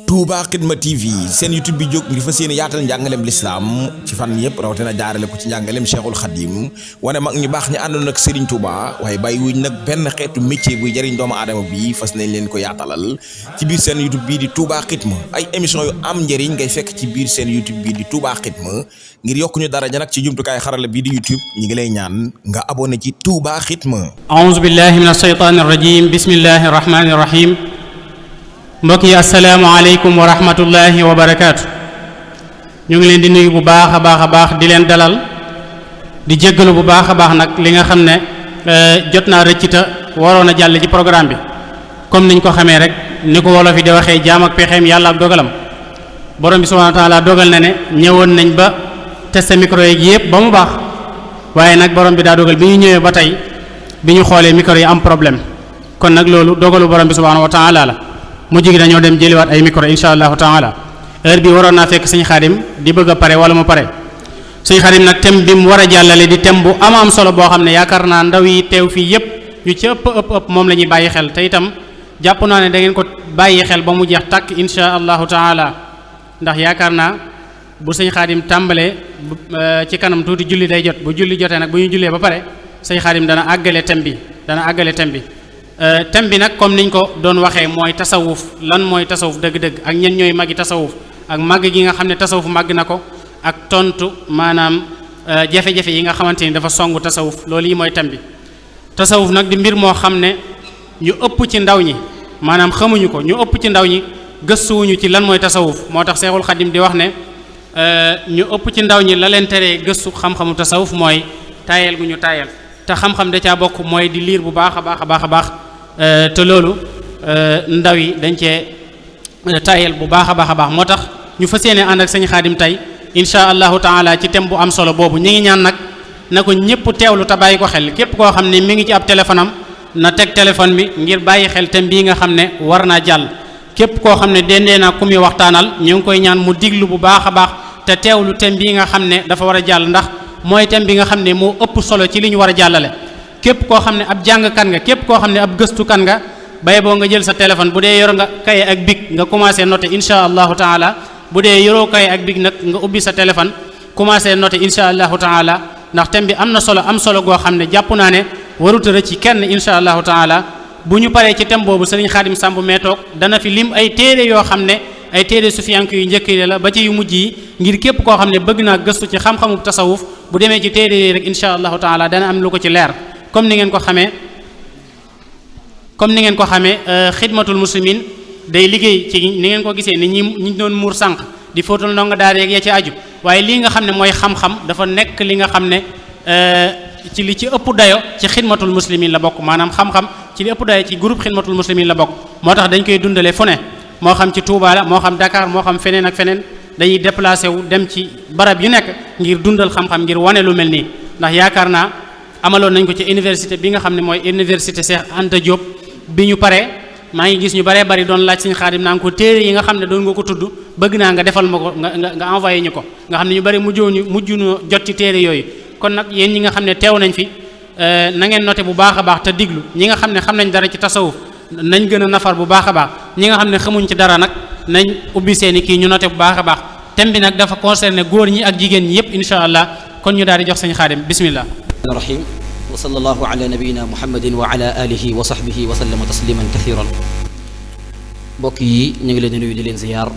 Touba Xidma TV seen YouTube bi jóg ngir fas yéene yaatal njàngaleem lislaam ci fan yëpp rawatina jaarale ko ci njàngaleem Cheikhul Khadim wane mag ñu baax ñi àndoon ak Serigne Touba waaye bàyyi wuñ nag benn xeetu métier buy jëriñ doomu aadama bi fas nañ leen ko yaatalal ci biir seen YouTube bii di Touba Xidma ay émission yu am njëriñ ngay fekk ci biir seen YouTube bii di Touba Xidma ngir yokku ñu daraja nag ci jumtukaay xarala bii di YouTube ñi ngi lay ñaan nga abonné ci Touba Xidma. A'uuzu billahi minash shaytaanir rajiim bismillahir rahmaanir rahiim. mbokk yi asalaamaaleykum wa rahmatullahi wa barakaatu. ñu ngi leen di nuyu bu baax a baax di leen dalal di jéggalu bu baax a baax nag li nga xam ne jot naa rëccita waroon a jàll ci programme bi comme niñ ko xamee rek ni ko wolof yi di waxee jaam ak pexeem yàlla ak dogalam borom bi subhanahu wa taala dogal na ne ñëwoon nañ ba tester micro yi yëpp ba mu baax waaye nag borom bi daa dogal bi ñu ñëwee ba tey bi ñu xoolee micro yi am problème kon nag loolu dogalu borom bi subhanahu wa taala la mujj gi dañoo dem jëliwaat ay micro insha allahu taala heure bi waroon naa fekk sëñ Xaadim di bëgg a pare wala mu pare sëñ Xaadim nag thème bi mu war a jàllale di thème bu am solo boo xam ne yaakaar naa ndaw yi teew fii yépp yu ci ëpp moom la ñuy bàyyi xel te itam jàpp naa ne da ngeen ko bàyyi xel ba mu jeex tàkk insha allahu taala ndax yaakaar naa bu sëñ Xaadim tàmbalee ci kanam tuuti julli day jot bu julli jotee nag bu ñu jullee ba pare sëñ Xaadim dana àggale thème bi thème bi nag comme niñ ko doon waxee mooy tasawuf lan mooy tasawuf dëgg-dëgg ak ñen ñooy magi tasawuf ak màgg gi nga xam ne tasawuf màgg na ko ak tontu maanaam jafe-jafe yi nga xamante ni dafa songu tasawuf loolu yi mooy thème bi. tasawuf nag di mbir moo xam ne ñu ëpp ci ndaw ñi maanaam xamuñu ko ñu ëpp ci ndaw ñi gëstuwuñu ci lan mooy tasawuf moo tax Seexul Xadim di wax ne ñu ëpp ci ndaw ñi la leen teree gëstu xam-xamu tasawuf mooy taayal gu ñu taayal te xam-xam da caa bokk mooy di liir bu baax a baax te loolu ndaw yi dañ cee taayal bu baax a baax moo tax ñu fas yéene ànd ak sëñ Xaadim tey insha allahu taala ci thème bu am solo boobu ñu ngi ñaan nag na ko ñëpp teewlu te bàyyi ko xel képp koo xam ne mi ngi ci ab téléphone am na teg téléphone bi ngir bàyyi xel thème bii nga xam ne war naa jàll képp koo xam ne dendee naa ku muy waxtaanal ñu ngi koy ñaan mu diglu bu baax a baax te teewlu thème bii nga xam ne dafa war a jàll ndax mooy thème bi nga xam ne moo ëpp solo ci li ñu war a jàllale képp koo xam ne ab jàngkat nga képp koo xam ne ab gëstukan nga bay boo nga jël sa téléphone bu dee yor nga kaye ak bic nga commencé noter insha allahu taala bu dee yoroo kaye ak bic nag nga ubbi sa téléphone commencé noter insha allahu taala ndax thème bi am solo goo xam ne jàpp naa ne warut a rëcc ci kenn insha allahu taala bu ñu paree ci thème boobu sëriñ Xaadim Samb mee toog dana fi lim ay téere yoo xam ne ay téere sufiyank yu njëkk yi la ba ci yu mujj yi ngir képp koo xam ne bëgg naa gëstu ci xam-xamu tasawuf bu demee ci téere yi rek insha allahu taala dana am lu ko ci leer comme ni ngeen ko xamee xidmatul muslimin day liggéey ci ni ngeen ko gisee ni ñi doon muur sànq di fóotal ndongo daara yeeg ya ci aju waaye lii nga xam ne mooy xam-xam dafa nekk li nga xam ne ci li ci ëpp dayo ci xidmatul muslimin la bokk maanaam xam-xam ci li ëpp dayo ci groupe xidmatul muslimin la bokk moo tax dañ koy dundale fu ne moo xam ci Touba la moo xam Dakar moo xam feneen ak feneen dañuy déplacé wu dem ci barab yu nekk ngir dundal xam-xam ngir wane lu mel nii ndax yaakaar naa amaloon nañ ko ci université bi nga xam ne mooy université Cheikh Anta Diop bi ñu paree maa ngi gis ñu baree bari doon laaj Sëñ Xaadim naa ko téere yi nga xam ne doon nga ko tudd bëgg naa nga defal ma ko nga envoyé ñu ko nga xam ne ñu bari mujjuñu jot ci téere yooyu kon nag yéen ñi nga xam ne teew nañ fi na ngeen noté bu baax a baax te diglu ñi nga xam ne xam nañ dara ci tasawuf nañ gën a nafar bu baax a baax ñi nga xam ne xamuñ ci dara nag nañ ubbi seeni kii ñu noté bu baax a baax thème bi nag dafa concerné góor ñi ak jigéen ñi yépp insha allah kon ñu daal di jox Sëñ Xaadim bismillah rahim wa sallallahu ala nabiyyina muhammadin wa ala alihi wa sahbihi wa sallama tasliman kathiran mbokk yi ñu ngi leen di nuyu di leen ziyaar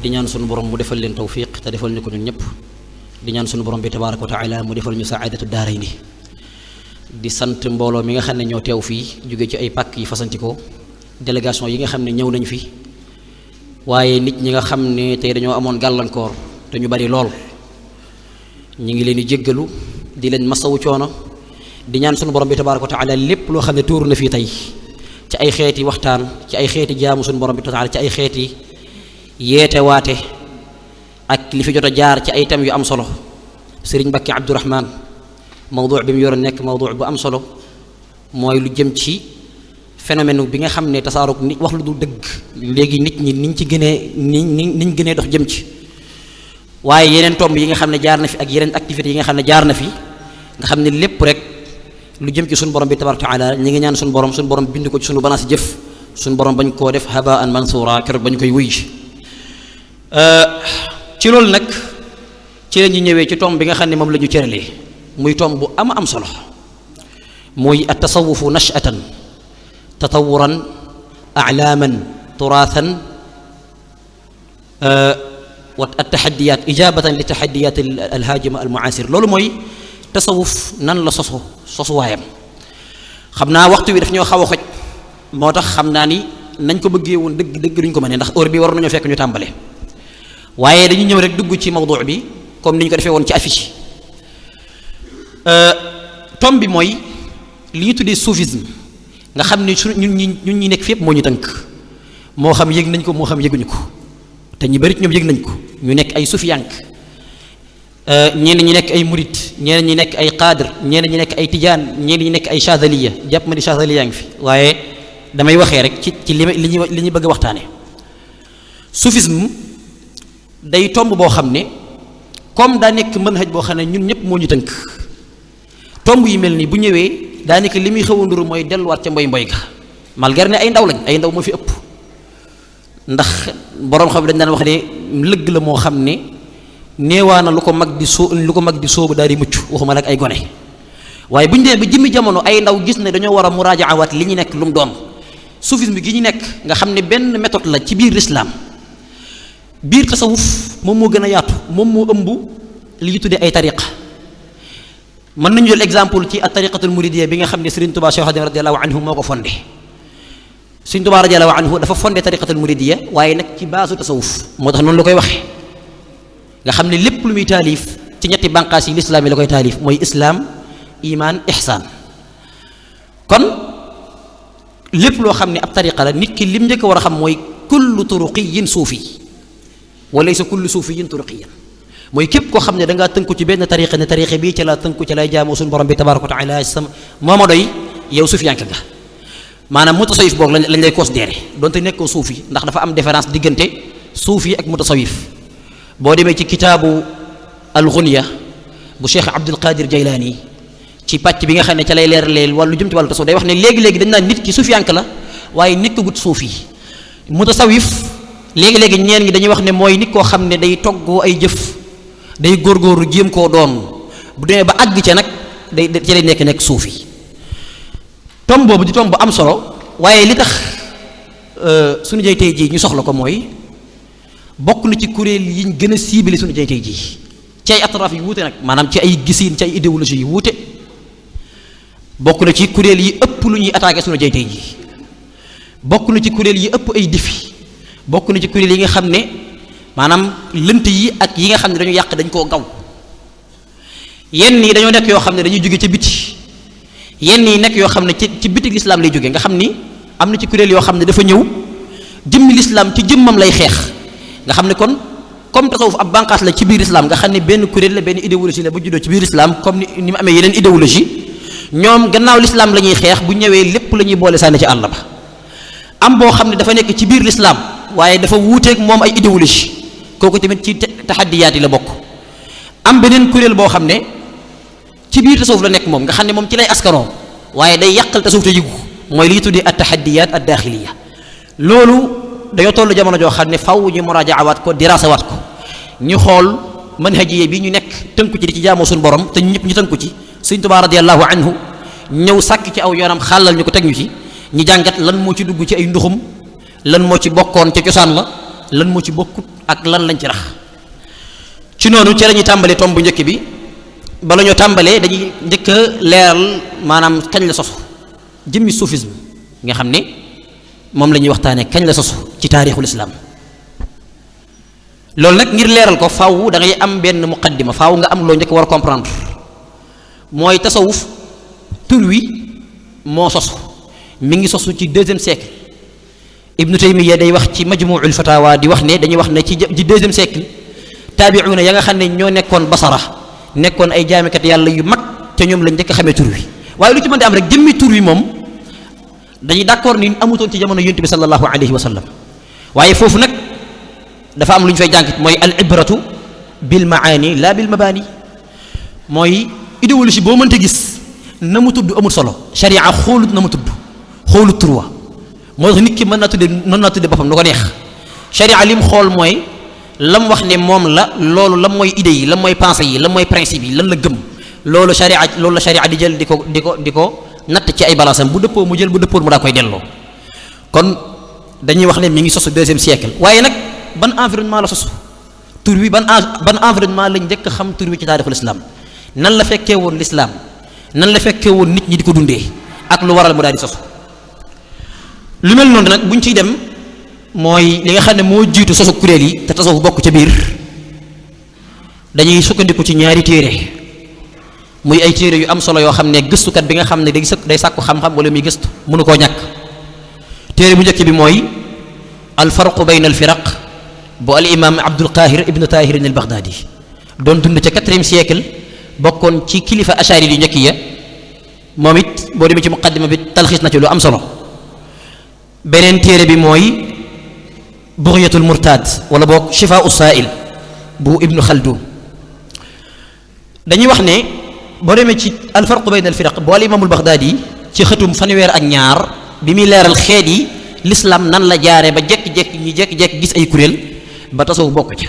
di ñaan sunu borom mu defal leen tawfiq te defal ñu ko ñun ñëpp di ñaan sunu borom bi tabaraka wa taala mu defal ñu saadatu daarayni di sant mbooloo mi nga xam ne ñoo teew fii jóge ci ay pàkk yi fasantikoo délégation yi nga xam ne ñëw nañ fi waaye nit ñi nga xam ne tey dañoo amoon gàllankoor te ñu bari lool ñu ngi leen di jéggalu di leen masawu coono di ñaan sunu borom bi tabaraka wa taala lépp loo xam ne tuuru na fii tey ci ay xeeti waxtaan ci ay xeeti jaamu sunu borom bi taala ci ay xeeti yeete waate ak li fi jot a jaar ci ay thèmes yu am solo Sëriñ Mbàkke Abdourahman mawdu bi mu yoroon nekk mawdu bu am solo mooy lu jëm ci phénomène bi nga xam ne tasaarug nit wax lu dul dëgg léegi nit ñi niñ ci gënee niñ gënee dox jëm ci waaye yeneen tomb yi nga xam ne jaar na fi ak yeneen activités yi nga xam ne jaar na fi nga xam ne lépp rek lu jëm ci suñu borom bi tabaraka taala ñi ngi ñaan suñu borom bind ko ci suñu balance jëf suñ borom bañ koo def habaan mansura keroog bañ koy wuy ci loolu nag ci la ñu ñëwee ci tomb bi nga xam ne moom la ñu cëralee muy tomb bu am solo muy at tasawufu nash'atan tatawuran a'laman turaathan wa at taxaddiyaat ijabatan li taxaddiyaat alhaajima almuasir loolu mooy tasawuf nan la sosuwaayam xam naa waxtu wi daf ñoo xaw a xoj moo tax xam naa ni nañ ko bëggee woon dëgg duñ ko mënee ndax heure bi war nañoo fekk ñu tàmbale waaye dañuy ñëw rek dugg ci mawdu bi comme ni ñu ko defee woon ci affiche tom bi mooy li ñu tuddee soufisme nga xam ni ñun ñi nekk fépp moo ñu tënk moo xam yëg nañ ko moo xam yëguñu ko te ñu bari ñoom yëg nañ ko ñu nekk ay sufiyank ñenn ñi nekk ay murit ñenn ñi nekk ay qaadir ñenn ñi nekk ay tijaan ñenn ñi nekk ay chazaliya jàpp ma di chazaliya ngi fi waaye damay waxee rek ci li ñu bëgg a waxtaane soufisme day tomb boo xam ne comme daa nekk manhaj boo xam ne ñun ñëpp moo ñu tënk tomb yi mel nii bu ñëwee daa nekk li muy xaw a nduru mooy delluwaat ca mboy ga malgré ne ay ndaw lañ ay ndaw moo fi ëpp ndax boroom xam dañ daan wax ne lëgg la moo xam ne neewaana lu ko mag di sóobu daal di mucc waxuma la ak ay gone waaye bu ñu demee ba jëmmi jamono ay ndaw gis ne dañoo war a muraajawaat li ñu nekk lu mu doon soufisme gi ñu nekk nga xam ne benn méthode la ci biir l'islam biir tasawuf moom moo gën a yaatu moom moo ëmb li ñu tuddee ay tariqa mën nañu jël exemple ci at tariqatul muridiyya bi nga xam ne Serigne Touba Cheikh Khadim radiyallahu anhu moo ko fondé Serigne Touba radiyallahu anhu dafa fondé tariqatul muridiyya waaye nag ci baasu tasawuf moo tax noonu la koy waxee nga xam ne lépp lu muy taalif ci ñetti bànqaas yi lislaam yi la koy taalif mooy islaam iman ihsaan kon lépp loo xam ne ab tariqa la nit ki lim njëkk a war a xam mooy kullu turuqiyin suufi wa laysa kullu suufiyin turuqiyan mooy képp koo xam ne da ngaa tënku ci benn tariqa ne tariqa bii ca la tënku ca lay jaamoo suñu borom bi tabaraka wa taala sama moo ma doy yow suufiyanke nga maanaam mutasawif boog lañ lay considéré donte nekkoo suufi ndax dafa am différence diggante suufi ak mutasawif boo demee ci kitaabu al-Ghunya bu Cheikh Abdul Qadir Jaylaani ci pàcc bi nga xam ne ca lay leeraleel wàllu jëm ci wàllu tasawuf day wax ne léegi-léegi dañ naan nit ki suufiyanke la waaye nekkagut suufi mutasawif léegi-léegi ñeen ñi dañuy wax ne mooy nit koo xam ne day toggoo ay jëf day góorgóorlu jéem koo doon bu demee ba àgg ca nag day ci lay nekk suufi tomb boobu di tomb bu am solo waaye li tax suñu jëy tey jii ñu soxla ko mooy bokk na ci kuréel yiñ gën a ciblé suñu jëy tey jii ci ay atraaf yi wuute nag maanaam ci ay gisiin ci ay idéologie yi wuute bokk na ci kuréel yi ëpp lu ñuy attaqué suñu jëy tey jii bokk na ci kuréel yi ëpp ay défi bokk na ci kuréel yi nga xam ne maanaam lënt yi ak yi nga xam ne dañu yàq dañ koo gaw yenn yi dañoo nekk yoo xam ne dañuy jóge ca biti yenn yi nekk yoo xam ne ci biti lislaam lay jóge nga xam ni am na ci kuréel yoo xam ne dafa ñëw jëmmi lislaam ci jëmmam lay xeex nga xam ne kon comme tasawuf ab bànqaas la ci biir islam nga xam ne benn kuréel la benn idéologie la bu juddoo ci biir islam comme ni mu amee yeneen idéologie ñoom gannaaw lislaam la ñuy xeex bu ñëwee lépp la ñuy boole sànni ci àll ba am boo xam ne dafa nekk ci biir lislaam waaye dafa wuuteeg moom ay idéologie kooku tamit ci taxaddiyaat yi la bokk am beneen kuréel boo xam ne ci biir tasawuf la nekk moom nga xam ne moom ci lay askanoo waaye day yàqal tasawuf te yëgu mooy li ñu tuddee at taxaddiyaat ad daaxiliya loolu dañoo toll jamono joo xam ne faw ñu muraajawaat ko diraasawaat ko ñu xool manhajiyya bi ñu nekk tënku ci di ci jaamoo suñu borom te ñëpp ñu tënku ci Sëriñ Tuubaa radiyallahu anhu ñëw sàkk ci aw yoonam xàllal ñu ko teg ñu ci ñu jàngat lan moo ci dugg ci ay nduxum lan moo ci bokkoon ca cosaan la lan moo ci bokkut ak lan lañ ci rax ci noonu ci la ñuy tàmbalee tomb bu njëkk bi bala ñoo tàmbalee dañuy njëkk a leeral maanaam kañ la sosu jëmmi soufisme nga xam ne moom la ñuy waxtaanee kañ la sosu ci taarixul islam loolu nag ngir leeral ko faaw da ngay am benn muqaddima faaw nga am loo njëkk war a comprendre mooy tasawuf tur wi moo sosu mi ngi sosu ci 2e siècle Ibnu Taymiya day wax ci majmuul fatawa di wax ne dañuy wax ne ci 2e siècle taabi'una ya nga xam ne ñoo nekkoon Basara nekkoon ay jaamikat yàlla yu mag te ñoom lañ njëkk a xamee tur wi waaye lu ci mën di am rek jëmmi tur wi moom dañuy d'accord ni amutoon ci jamono yonent bi sallallahu alayhi wa sallam waaye foofu nag dafa am lu ñu fay jànkit mooy al ibratu bil maani la bil mabani mooy idéologie boo mënta gis na mu tudd amul solo sharia xoolut na mu tudd xoolut turwa moo tax nit ki mën naa tudde boppam nu ko neex. sharia lim xool mooy lam wax ne moom la loolu lan mooy idée yi lan mooy pensée yi lan mooy principe yi lan la gëm loolu la sharia di jël di ko natt ci ay balaasam bu dëppoo mu jël bu dëppoo mu daa koy delloo. kon dañuy wax ne mi ngi sosu 2e siècle waaye nag ban environnement la sosu tur wi ban environnement lañ njëkk a xam tur wi ci taarixul islam nan la fekkee woon l'islam nan la fekkee woon nit ñi di ko dundee ak lu waral mu daal di sosu. lu mel noonu nag buñ ciy dem mooy li nga xam ne moo jiitu sosu kuréel yi te tasawuf bokk ca biir dañuy sukkandiku ci ñaari téere muy ay téere yu am solo yoo xam ne gëstukat bi nga xam ne day sàkku xam-xam wala muy gëstu mënu koo ñàkk. téere bu njëkk bi mooy al farqu bayna al firaq bu al imam Abdul Qahir ibnu Tahirin al Baghdadi doon dund ca 4e siècle bokkoon ci kilifa ashari yu njëkk ya moom it boo demee ci muqaddima bi talxiis na ci lu am solo. beneen téere bi mooy bughyatul murtad wala boog shifaa usail bu ibnu Khaldun dañuy wax ne boo demee ci al farqu bayna al firaq bu al imam al Baghdadi ci xëtum fanweer ak ñaar bi muy leeral xeet yi l'islam nan la jaaree ba jekki-jekki gis ay kuréel ba tasawuf bokk ca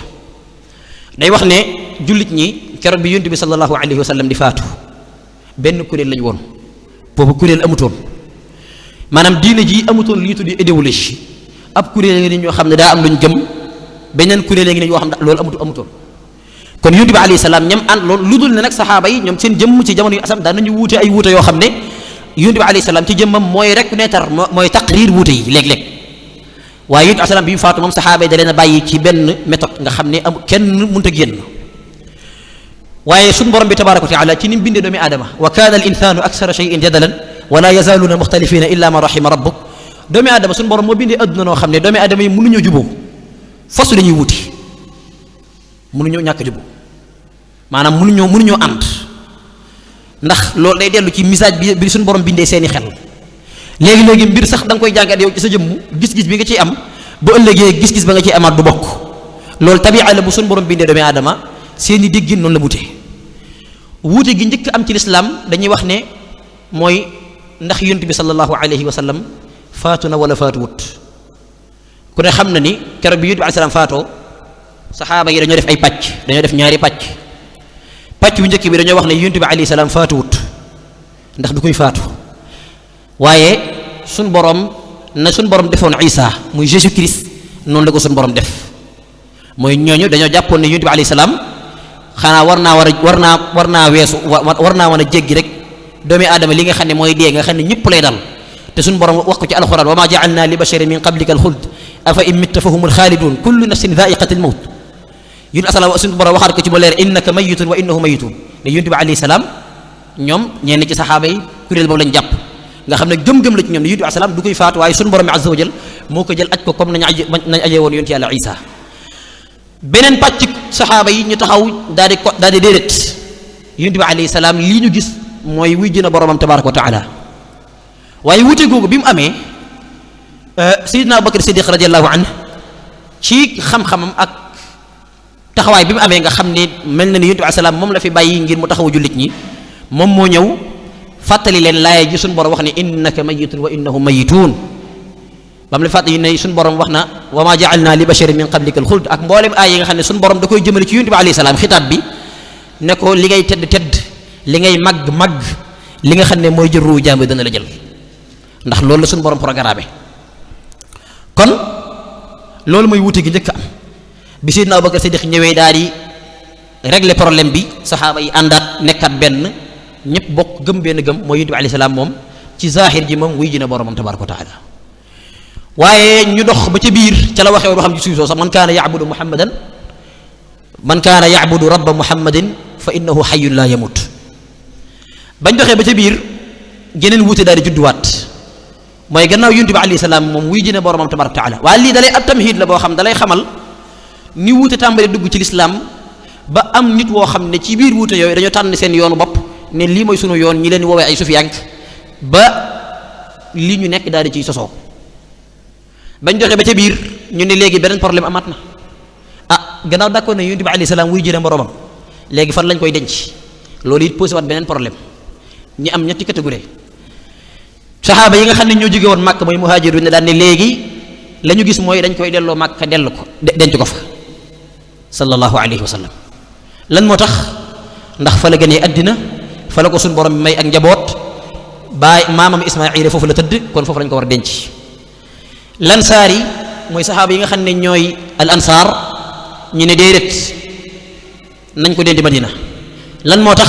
day wax ne jullit ñi keroog bi yonent bi sallallahu alayhi wa sallam di faatu benn kuréel lañu woon boobu kuréel amutoon maanaam diine ji amutoon li ñu tuddee idéologie ab kuréel ngi ni ñoo xam ne daa am luñ gëm beneen kuréel ngi ni ñoo xam ne loolu amutoon kon yonent bi alayhi salaam ñam ànd loolu lu dul ne nag saxaaba yi ñoom seen jëmm ci jamono yu asam daan nañu wuute ay wuute yoo xam ne yonent bi alayhi salaam ci jëmmam mooy reconnaître mooy taqrir wuute yi léeg-léeg waaye yonent bi salaam bi mu faatu moom saxaaba yi da leen a bàyyi ci benn méthode nga xam ne am kenn mënut a génn waaye suñu borom bi tabaaraka wa taala ci ni mu bindee doomi aadama wa kaana al insaanu aksara shay'in jadalan wala yazaaluuna muxtalifina illa man rahima rabbuk doomi aadama suñu borom moo bindee adduna noo xam ne doomi aadama yi mënuñoo juboo fasu dañuy wuti mënuñoo ñàkk juboo maanaam mënuñoo ànd ndax loolu day dellu ci message bi suñu borom bindee seeni xel léegi mbir sax da nga koy jàngat yow ci sa jëmm gis-gis bi nga ciy am bu ëllëgee gis-gis ba nga ciy amaat du bokk loolu tabi'a la bu suñu borom bindee doomi aadama seeni déggin noonu la wuute gi njëkk am ci lislaam dañuy wax ne mooy ndax yonent bi sallallahu alayhi wa sallam faatu na wala faatuwut ku ne xam na ni keroog bi yonent bi alayhi salaam faatoo saxaaba yi dañoo def ay pàcc dañoo def ñaari pàcc bu njëkk bi dañoo wax ne yonent bi alayhi salaam faatuwut ndax du koy faatu waaye suñ borom defoon Isa muy Jésus Christ noonu la ko suñ borom def mooy ñooñu dañoo jàppoon ne yonent bi alayhi salaam xanaa war naa weesu war naa mën a jéggi rek doomi aadama li nga xam ne mooy dee nga xam ne ñëpp lay dal te suñu borom wax ko ci alxuraan wa ma ja'alna li basharin min qablika al-xuld afa in mitta fa humul xaalidun kullu nafsin dha'iqatul mawt yun asalaam suñu borom waxaat ko ci mu leer innaka mayitun wa innahum mayitun ne yonent bi alayhi salaam ñoom ñenn ci saxaaba yi kuréel boobu lañ jàpp nga xam ne gëm-gëm la ci ñoom ne yonent bi salaam du koy faatu waaye suñu borom bi azza wa jal moo ko jël aj ko comme nañ ajee woon yonent yàlla Isa beneen pàcc saxaaba yi ñu taxaw daal di déedéet yonent bi alayhi salaam lii ñu gis mooy wuy jëna boromam tabaraka wa taala waaye wuute googu bi mu amee Seydina Abubakar Siddiq radiallahu anhu ci xam-xamam ak taxawaay bi mu amee nga xam ne mel na ni yonent bi alayhi salaam moom la fi bàyyi ngir mu taxawu jullit ñi moom moo ñëw fàttali leen laaya ji suñu borom wax ne innaka mayitun wa innahum mayitun ba mu la fàttali ne suñu borom wax na wa ma ja'alna li basharin min qablika al xuld ak mboolem aay yi nga xam ne suñu borom da koy jëmale ci yonent bi alayhi salaam xitaab bi ne ko li ngay tedd li ngay màgg li nga xam ne mooy jël ruu jàmb dana la jël ndax loolu la suñu borom programme kon loolu mooy wuute gi njëkk am bi Seydina Abubakar Siddiq ñëwee daal di régler problème bi saxaaba yi àndaat nekkat benn ñëpp bokk gëm benn gëm mooy yonent bi alayhi salaam moom ci zahir ji moom wuy ji na boromam tabaraka wa taala waaye ñu dox ba ca biir ca la waxee woon xam ci suuf soo sax man kaana ya'budu rabba muhammadin fa innahu hayyun la yamut bañ doxee ba ca biir geneen wuute daal di judduwaat mooy gannaaw yonent bi alayhi salaam moom wuy ji na boromam tabaraka wa taala waaye lii dalay ab tamhid la boo xam dalay xamal ni wuute tàmbali dugg ci lislaam ba am nit woo xam ne ci biir wuute yooyu dañoo tànn seen yoonu bopp ne lii mooy sunu yoon ñi leen woowee ay sufiyank ba lii ñu nekk daal di ciy sosoo bañ doxee ba ca biir ñu ne léegi beneen problème amaat na gannaaw d'accord ne yonent bi alayhi salaam wuy jëne boromam léegi fan lañ koy denc loolu it posé waat beneen problème ñi am ñetti catégorie saxaaba yi nga xam ne ñoo jóge woon Màkka mooy muhaajiruun ne daan ne léegi la ñu gis mooy dañ koy delloo Màkka dellu ko denc ko fa sallallahu alayhi wa sallam. lan moo tax ndax fa la gënee àddina fa la ko suñu borom bi may ak njaboot baay maamam Ismaayil foofu la tëdd kon foofu lañ ko war a denc. lansaar yi mooy saxaaba yi nga xam ne ñooy al ansaar ñu ne déedéet nañ ko denc Madina. lan moo tax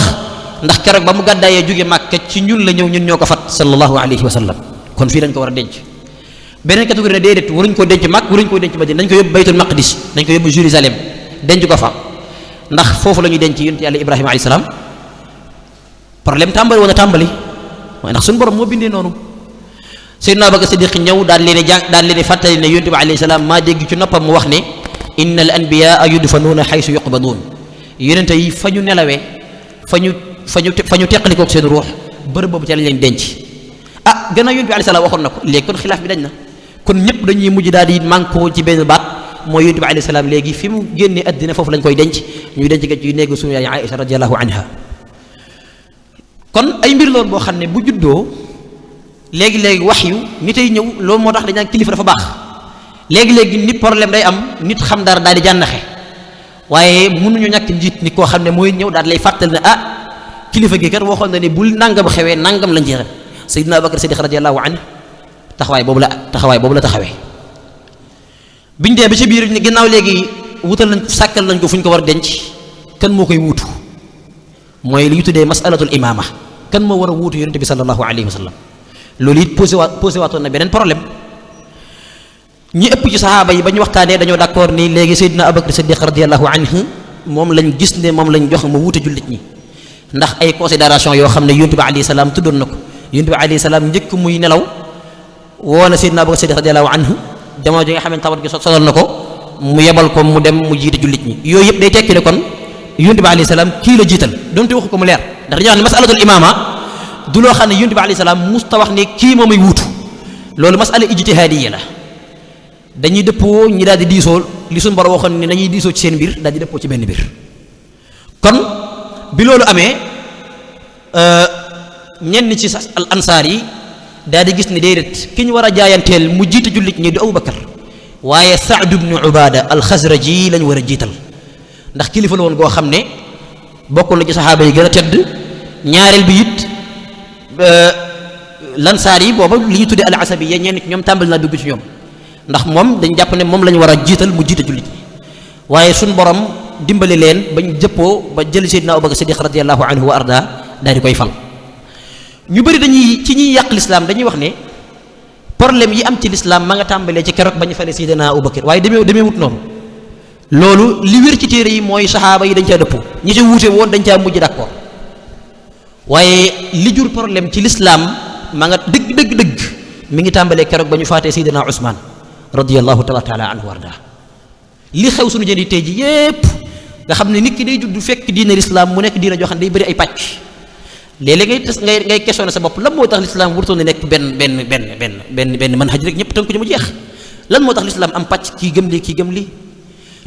ndax keroog ba mu gàddaayee jóge Màkka ci ñun la ñëw ñun ñoo ko fat sallallahu alayhi wa sallam kon fii lañ ko war a denc. beneen catégorie ne déedéet waruñ ko denc Màkka waruñ ko denc Madina nañ ko yóbbu baytul maqdis nañ ko yóbbu Jérusalem denc ko fa ndax foofu la ñuy denc yonent yàlla Ibrahima alayhi salaam. problème tàmbali woon a tàmbali waaye ndax suñu borom moo bindee noonu. Seydina Abubakar Siddiq ñëw daal leen di fàttali ne yonent bi alayhi salaam maa dégg ci noppam mu wax ne innal anbiyaa yudfanuuna xaysu yuqbaduun yonent yi fa ñu nelawee fa ñu teqalikook seen ruux bërëb boobu ca lañ leen denc. gannaaw yonent bi alayhi salaam waxoon na ko léegi kon xilaaf bi dañ na kon ñëpp dañuy mujj daal di mànkoo ci benn baat mooy yonent bi alayhi salaam léegi fi mu génnee àddina foofu lañ koy denc ñuy denc ga ci néegu suñu yaay Aïcha radiyallahu anha. kon ay mbir loolu boo xam ne bu juddoo léegi-léegi wax yu nit ay ñëw loolu moo tax dañ naan kilifa dafa baax léegi-léegi nit problème day am nit xam dara daal di jànnaxe waaye mënuñu ñàkk njiit nit koo xam ne mooy ñëw daal lay fàttal ne kilifa gi kat waxoon na ne bul nangam xewee nangam lañ jeexal. Seydina Abubakar Siddiq radiyallahu anhu taxawaay boobu la taxawee biñ dee ba ci biir ginnaaw léegi wutal nañ sàkkal nañ ko fu ñu ko war a denc kan moo koy wuutu mooy li ñu tuddee masalatul imaama kan moo war a wuutu yonente bi sallallahu alayhi wa sallam. loolu it posé waatoon na beneen problème ñi ëpp ci saxaaba yi ba ñu waxtaanee dañoo d'accord ni léegi Seydina Abubakar Siddiq radiyallahu anhu moom lañ gis ne moom lañ jox ma wuute jullit ñi ndax ay considération yoo xam ne yonent bi alayhi salaam tuddoon na ko. yonent bi alayhi salaam njëkk muy nelaw woo na Seydina Abubakar Siddiq radiyallahu anhu jamono ji nga xam ne tawat gi sonal na ko mu yebal ko mu dem mu jiite jullit ñi yooyu yëpp day tekki ne kon yonent bi alayhi salaam kii la jiital donte waxu ko mu leer ndax dañuy wax ne masalatul imaama du loo xam ne yonent bi alayhi salaam musta wax ne kii moom ay wuutu loolu masala ijtihaadiyya la dañuy dëppoo ñi daal di diisoo li suñu borom waxoon ne dañuy diisoo ci seen mbir daal di dëppoo ci benn mbir. kon bi loolu amee ñenn ci al ansaar yi daal di gis ne déedéet ki ñu war a jaayanteel mu jiite jullit ñi du Abubakar waaye Saad ibnu Ubaada al-Xasraji lañ war a jiital ndax kilifa la woon goo xam ne bokkul na ci saxaaba yi gën a tedd ñaareel bi it lansaar yi booba li ñu tuddee al asabiyya ñenn ci ñoom tàmbali naa dugg ci ñoom ndax moom dañ jàpp ne moom la ñu war a jiital mu jiite jullit ñi waaye suñ borom dimbali leen bañ jëppoo ba jël Seydina Abubakar Siddiq radiyallahu anhu wa arda daal di koy fal. ñu bëri dañuy ci ñuy yàq lislaam dañuy wax ne problème yi am ci lislaam ma nga tàmbalee ci keroog ba ñu fale Seydina Abubakar waaye demee wut noonu loolu li wér ci téere yi mooy saxaaba yi dañ caa dëppoo ñi ci wuute woon dañ caa mujj d'accord waaye li jur problème ci lislaam ma nga dëgg mi ngi tàmbalee keroog ba ñu faatee Seydina Usmaan radiyallahu taala anhu warda li xew suñu jëndi tey ji yépp nga xam ne nit ki day judd fekk diine lislaam mu nekk diine joo xam ne day bëri ay pàcc léeg-léeg ngay questionné sa bopp lan moo tax lislaam wurutoon ne nekk benn manhaj rek ñëpp tënk ko ñu mu jeex lan moo tax lislaam am pàcc kii gëm lii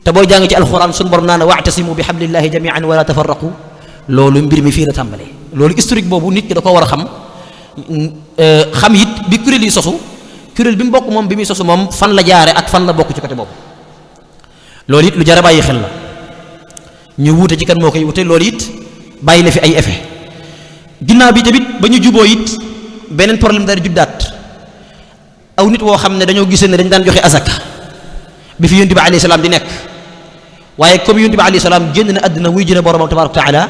te booy jàng ci alxuraan suñu borom naa ne wa'tasimu bi hablillahi jami'an wala tafarraqu loolu mbir mi fii la tàmbalee loolu historique boobu nit ki da ko war a xam it bi kuréel yi sosu kuréel bi mu bokk moom bi muy sosu moom fan la jaare ak fan la bokk ci côté boobu loolu it lu jar a bàyyi xel la ñu wuute ci kan moo koy wute loolu it bàyyi na fi ay effet ginnaaw bi tamit ba ñu juboo it beneen problème daal di juddaat aw nit woo xam ne dañoo gisee ne dañ daan joxe azaka bi fi yonent bi alayhi salaam di nekk waaye comme yonent bi alayhi salaam génn na àddina wuy jëne boromam tabaaraka wa taala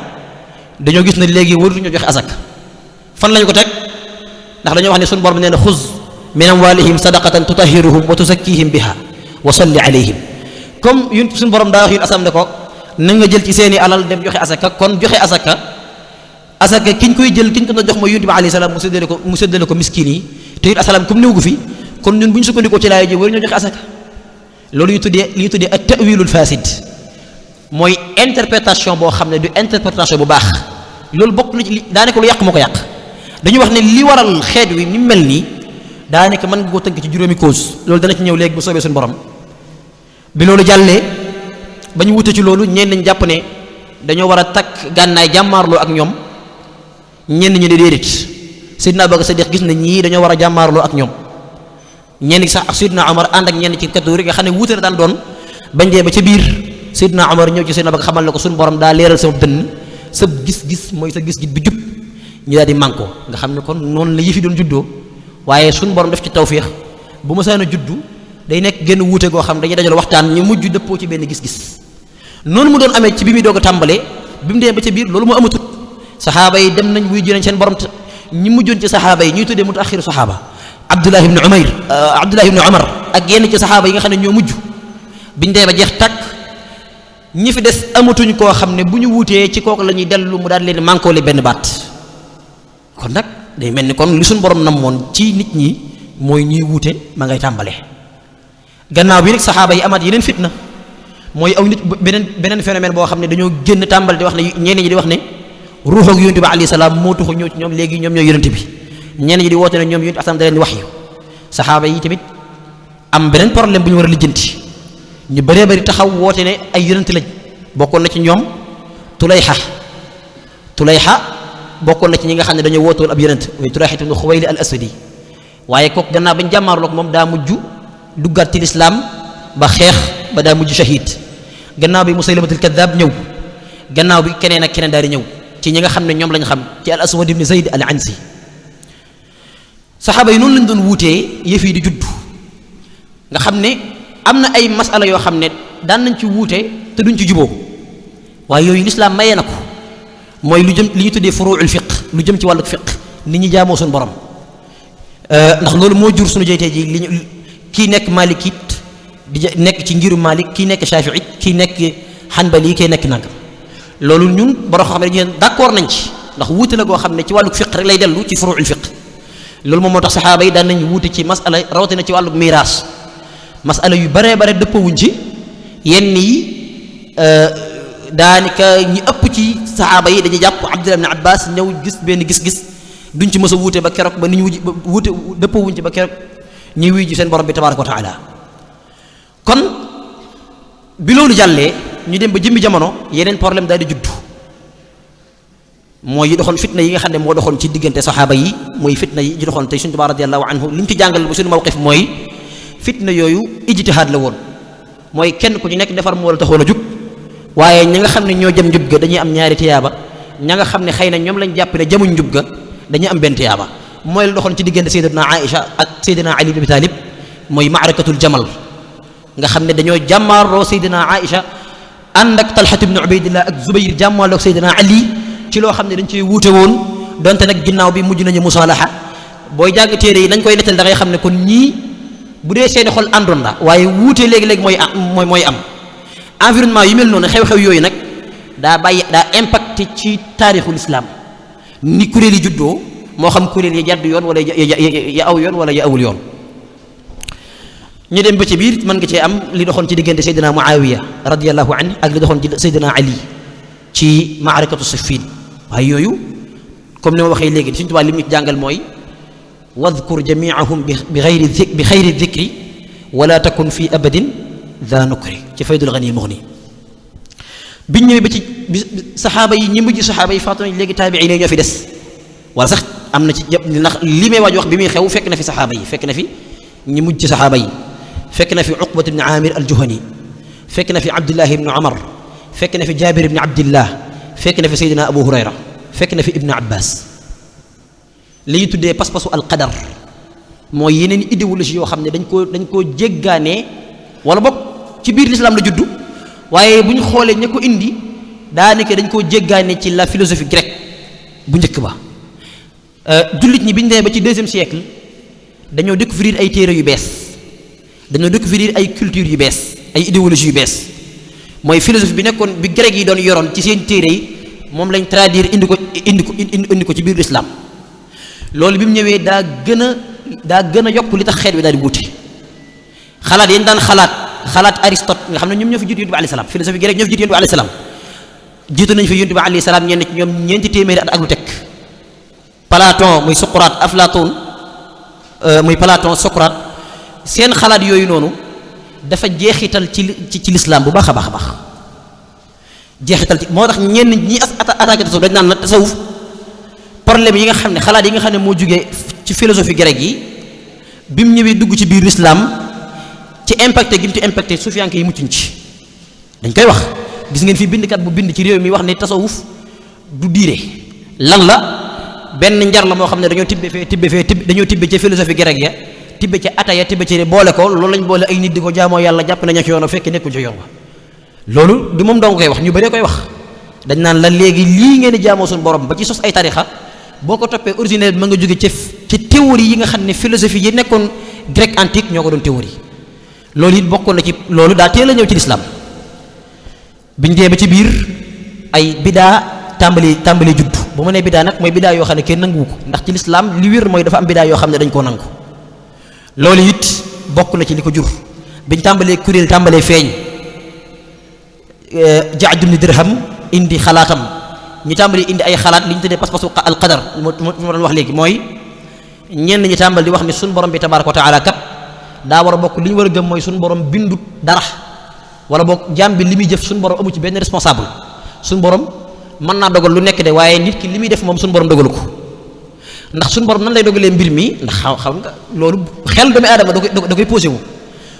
dañoo gis ne léegi waruñu joxe azaka fan lañu ko teg ndax dañoo wax ne suñu borom nee na xuz min amwalihim sadaqatan tutahhiruhum wa tuzakkihim biha wa salli alayhim comme yun suñu borom daa wax yun asam ne ko na nga jël ci seeni alal dem joxe asaka kon joxe asaka kiñ koy jël kiñ ko na jox mooy yonent bi alayhi salaam mu séddale ko miskin yi te it asalaam comme néew gu fi kon ñun bu ñu sukkandikoo ci laay ji waruñoo joxe asaka loolu ñu tuddee at ta'wilul fasid mooy interprétation boo xam ne du interprétation bu baax loolu bokk na ci li daanaka lu yàq moo ko yàq dañuy wax ne li waral xeet wi ni mel nii daanaka mën nga koo tënk ci juróomi cause loolu dana ci ñëw léegi bu soobee suñu borom bi loolu jàllee ba ñu wute ci loolu ñenn nañ jàpp ne dañoo war a takk gànnaay jàmmaarloo ak ñoom ñenn ñi ne déedéet Seydina Abubakar Sadiq gis na ñii dañoo war a jàmmaarloo ak ñoom ñenn gi sax ak Seydina Omar ànd ak ñenn ci catégorie nga xam ne wuute na daan doon bañ dee ba ca biir Seydina Omar ñëw ci Seydina Abubakar xamal ne ko suñu borom daa leeral sama dënn sa gis-gis mooy sa gis-gis bi jub ñu daal di mànkoo nga xam ne kon noonu la yëfi doon juddoo waaye suñu borom def ci tawféex bu ma saan a juddu day nekk génn wuute goo xam dañuy dajal waxtaan ñu mujj dëppoo ci benn gis-gis noonu mu doon amee ci bi muy doog a tàmbalee bi mu dee ba ca biir loolu moo amatut saxaaba yi dem nañ wuy ji nañ seen borom ñi mujjoon ci saxaaba yi ñuy tuddee mutaaxiru saxaaba Abdullah ibn Umar ak yenn ci saxaaba yi nga xam ne ñoo mujj biñ dee ba jeex tàkk ñi fi des amatuñ koo xam ne bu ñu wuutee ci kooku la ñuy dellu mu daal leen mànkoole benn baat kon nag day mel ni kon li suñ borom namoon ci nit ñi mooy ñuy wuute ma ngay tàmbalee gannaaw bi nag saxaaba yi amaat yeneen fitna mooy aw nit beneen phénomène boo xam ne dañoo génn tàmbale di wax ne ñeneen ñi di wax ne ruux ak yonent bi alayhi salaam moo tuxu ñëw ci ñoom léegi ñoom ñooy yonent bi ñeneen ñi di woote ne ñoom yonent asalaam da leen di wax yu saxaaba yi tamit am beneen problème bu ñu war a lijjanti ñu bëree bëri taxaw woote ne ay yonent lañ bokkoon na ci ñoom Tulayha bokkoon na ci ñi nga xam ne dañoo wootoon ab yonent mooy Tulayha ibn Xuwayli al Asadi waaye kooku gannaaw bañ jàmmaarloog moom daa mujj duggaat ci lislaam ba xeex ba daa mujj shahid gannaaw bi Musaylamatul Kaddaab ñëw gannaaw bi keneen ak keneen daal di ñëw ci ñi nga xam ne ñoom lañ xam ci al Aswad ibn Zayd al Ansi saxaaba yi noonu lañ doon wuutee yëf yi di judd nga xam ne am na ay masala yoo xam ne daan nañ ci wuute te duñ ci juboo waaye yooyu lislaam mayee na ko mooy lu jëm li ñu tuddee furuul fiq lu jëm ci wàllu fiq nit ñi jaamoo suñu borom ndax loolu moo jur suñu jeytee ji li ñu kii nekk malikit di nekk ci ngiru malik kii nekk shafiit kii nekk xanbali kii nekk nangam loolu ñun borom xam ne dañu d'accord nañ ci ndax wuute la goo xam ne ci wàllu fiq rek lay dellu ci furuul fiq loolu moom moo tax saxaaba yi daan nañ wuute ci masala rawatina ci wàllu miraas masala yu baree bare dëppawuñ ci yenn yi daanaka ñi ëpp ci saxaaba yi dañuy jàpp Abdullah ibn Abbas ñëw gis benn gis-gis duñ ci mës a wuute ba keroog ba ni ñu wuute dëppawuñ ci ba keroog ñuy wuy ji seen borom bi tabaraka wa taala kon bi loolu jàllee ñu dem ba jëmmi jamono yeneen problème daal di judd mooy yi doxoon fitna yi nga xam ne moo doxoon ci diggante saxaaba yi mooy fitna yi doxoon tey suñu Tuubaa radiyallahu anhu li ñu ci jàngal ba suñu mawqif mooy fitna yooyu ijtihaad la woon mooy kenn ku ci nekk defar moo la taxoon a jug waaye ña nga xam ne ñoo jëm njub ga dañuy am ñaari tiyaaba ña nga xam ne xëy na ñoom lañ jàpp ne jamuñ njub ga dañuy am benn tiyaaba mooy la doxoon ci diggante sayyidatuna Aïcha ak sayyidina Ali ibn Abi Talib mooy maarakatul jamal nga xam ne dañoo jàmmaarloo sayyidina Aïcha ànd ak Talhat ibn Ubaydillah ak Zubayr jàmmaarloo ak sayyidina Ali ci loo xam ne dañ cee wuute woon donte nag ginnaaw bi mujj nañu musaalaha booy jàng téere yi dañ koy nettal da ngay xam ne kon ñii bu dee seeni xol àndoon la waaye wuute léegi-léegi mooy am environnement yu mel noonu xew-xew yooyu nag daa impacté ci taarixul islam ni kuréel yi juddoo moo xam kuréel ya jàdd yoon wala ya aw yoon wala ya awul yoon ñu dem ba ci biir mën nga cee am li doxoon ci diggante Seydina Muawiya radiyallahu anhu ak li doxoon ci Seydina Ali ci maarakatu Siffin waaye yooyu comme ni ma waxee léegi Sëriñ Tuubaa li mu jàngal mooy wadkur jamiahum bi xayri dikri wala takun fi abadin daa nukri ci faydul ghani mughni biñ ñëwee ba ci saxaaba yi ñi mujj saxaaba yi faatu nañ léegi taabiin yi ñoo fi des wala sax am na ci ndax li may waaj wax bi muy xew fekk na fi saxaaba yi fekk na fi ñi mujj ci saxaaba yi fekk na fi Uqbat ibn Amir al-Juhani fekk na fi Abdullah ibn Umar fekk na fi Jabir ibn Abdillah fekk na fi Seydina Abu Hurayra fekk na fi Ibn Abbas li ñu tuddee pas-pasu alqadar mooy yeneen idéologie yoo xam ne dañ koo jéggaanee wala boog ci biir l'islam la juddu waaye bu ñu xoolee ña ko indi daanaka dañ koo jéggaane ci la philosophie grecque bu njëkk ba jullit ñi bi ñu demee ba ci deuxième siècle dañoo découvrir ay téere yu bees dañoo découvrir ay culture yu bees ay idéologie yu bees mooy philosophie bi nekkoon bi grec yi doon yoroon ci seen téere yi moom lañ traduire indi ko ci biir l'islam loolu bi mu ñëwee daa gën a yokk li tax xeet wi daal di wuute xalaat yañ daan xalaat Aristote nga xam ne ñoom ñoo fi jiitu yonent bi alayhi salaam philosophie grec ñoo fi jiitu yonent bi alayhi salaam jiitu nañ fi yonent bi alayhi salaam ñenn ci ñoom ñeenti téeméeri at ak lu teg Platon muy Socrate Aflaton muy Platon Socrate seen xalaat yooyu noonu dafa jeexital ci l'islam bu baax a baax a baax jeexital ci moo tax ñenn ñi attaqué tasawuf dañ naan la tasawuf problème yi nga xam ne xalaat yi nga xam ne moo jugee ci philosophie grecque yi bi mu ñëwee dugg ci biir l'islam ci impacté gi mu ci impacté sufiyanke yi muccuñ ci dañ koy wax gis ngeen fi bindkat bu bind ci réew mi wax ne tasawuf du diine lan la benn njar la moo xam ne dañoo tibbe dañoo tibbe ca philosophie grecque ya tibbe ca ataya tibbe ci boole ko loolu lañ boole ay nit di ko jaamoo yàlla jàpp nañu ci yoon fekk nekkul ci yoon wa loolu du moom dong koy wax ñu bëree koy wax dañ naan la léegi lii ngeen di jaamoo suñu borom ba ci sos ay tarixa boo ko toppee originel bi ma nga jóge ci théorie yi nga xam ne philosophie yi nekkoon grec antique ñoo ko doon théorie loolu it bokkoon na ci loolu daa teel a ñëw ci lislaam biñ dee ba ci biir ay bidaa tàmbali juddu bu ma nee bidaa nag mooy bidaa yoo xam ne kenn nanguwu ko ndax ci lislaam li wér mooy dafa am bidaa yoo xam ne dañ koo nangu loolu it bokk na ci li ko jur biñ tàmbalee kuréel tàmbalee feeñ Ja'd ibn Dirham indi xalaatam ñu tàmbali indi ay xalaat li ñu tuddee pas-pasu al qadar moo doon wax léegi mooy ñenn ñi tàmbali di wax ne suñu borom bi tabaaraka wa taala kat daa war a bokk li ñu war a gëm mooy suñu borom bindut dara wala boog jaam bi li muy jëf suñu borom amu ci benn responsable suñu borom mën naa dogal lu nekk de waaye nit ki li muy def moom suñu borom dogalu ko ndax suñu borom nan lay dogalee mbir mi ndax xam nga loolu xel doomu aadama da koy posé wu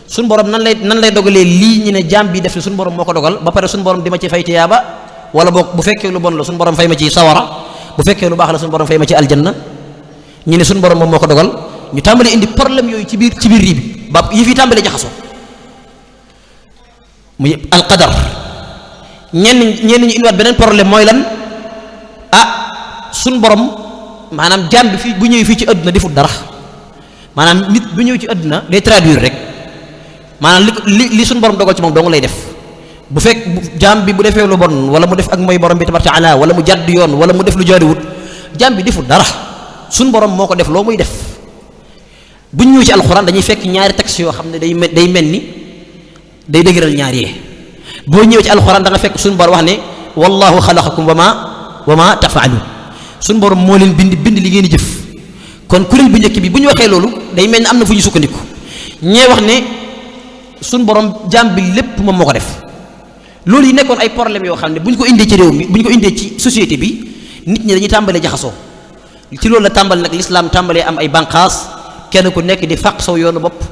suñu borom nan lay dogalee lii ñu ne jaam bi def ne suñu borom moo ko dogal ba pare suñu borom di ma ci fay tiyaaba wala boog bu fekkee lu bon la suñu borom fay ma ci sawara bu fekkee lu baax la suñu borom fay ma ci aljanna ñu ne suñu borom moom moo ko dogal ñu tàmbali indi problème yooyu ci biir rii bi ba yi fi tàmbali jaxasoo muy alqadar ñenn ñu indiwaat beneen problème mooy lan suñu borom maanaam jaam bi fii bu ñëwee fii ci àdduna defut dara maanaam nit bu ñëw ci àdduna day traduire rek maanaam li suñu borom dogal ci moom dong lay def bu fekk jaam bi bu defee lu bon wala mu def ak mooy borom bi tabaaraka taala wala mu jàdd yoon wala mu def lu jaariwut jaam bi defut dara suñu borom moo ko def loo muy def bu ñu ñëw ci alxuraan dañuy fekk ñaari textes yoo xam ne day mel ni day dëgëral ñaar yee boo ñëwee ci alxuraan da nga fekk suñu borom wax ne wallahu xalaqakum wa ma tafaaluun suñu borom moo leen bind li ngeen di jëf kon kuréel bu njëkk bi bu ñu waxee loolu day mel ni am na fu ñu sukkandiku ñee wax ne suñu borom jaam bi lépp moom moo ko def loolu yi nekkoon ay problème yoo xam ne bu ñu ko indee ci réew mi bu ñu ko indee ci société bi nit ñi dañuy tàmbalee jaxasoo ci loolu la tàmbali nag l'islam tàmbalee am ay banqaas kenn ku nekk di fàq saw yoonu bopp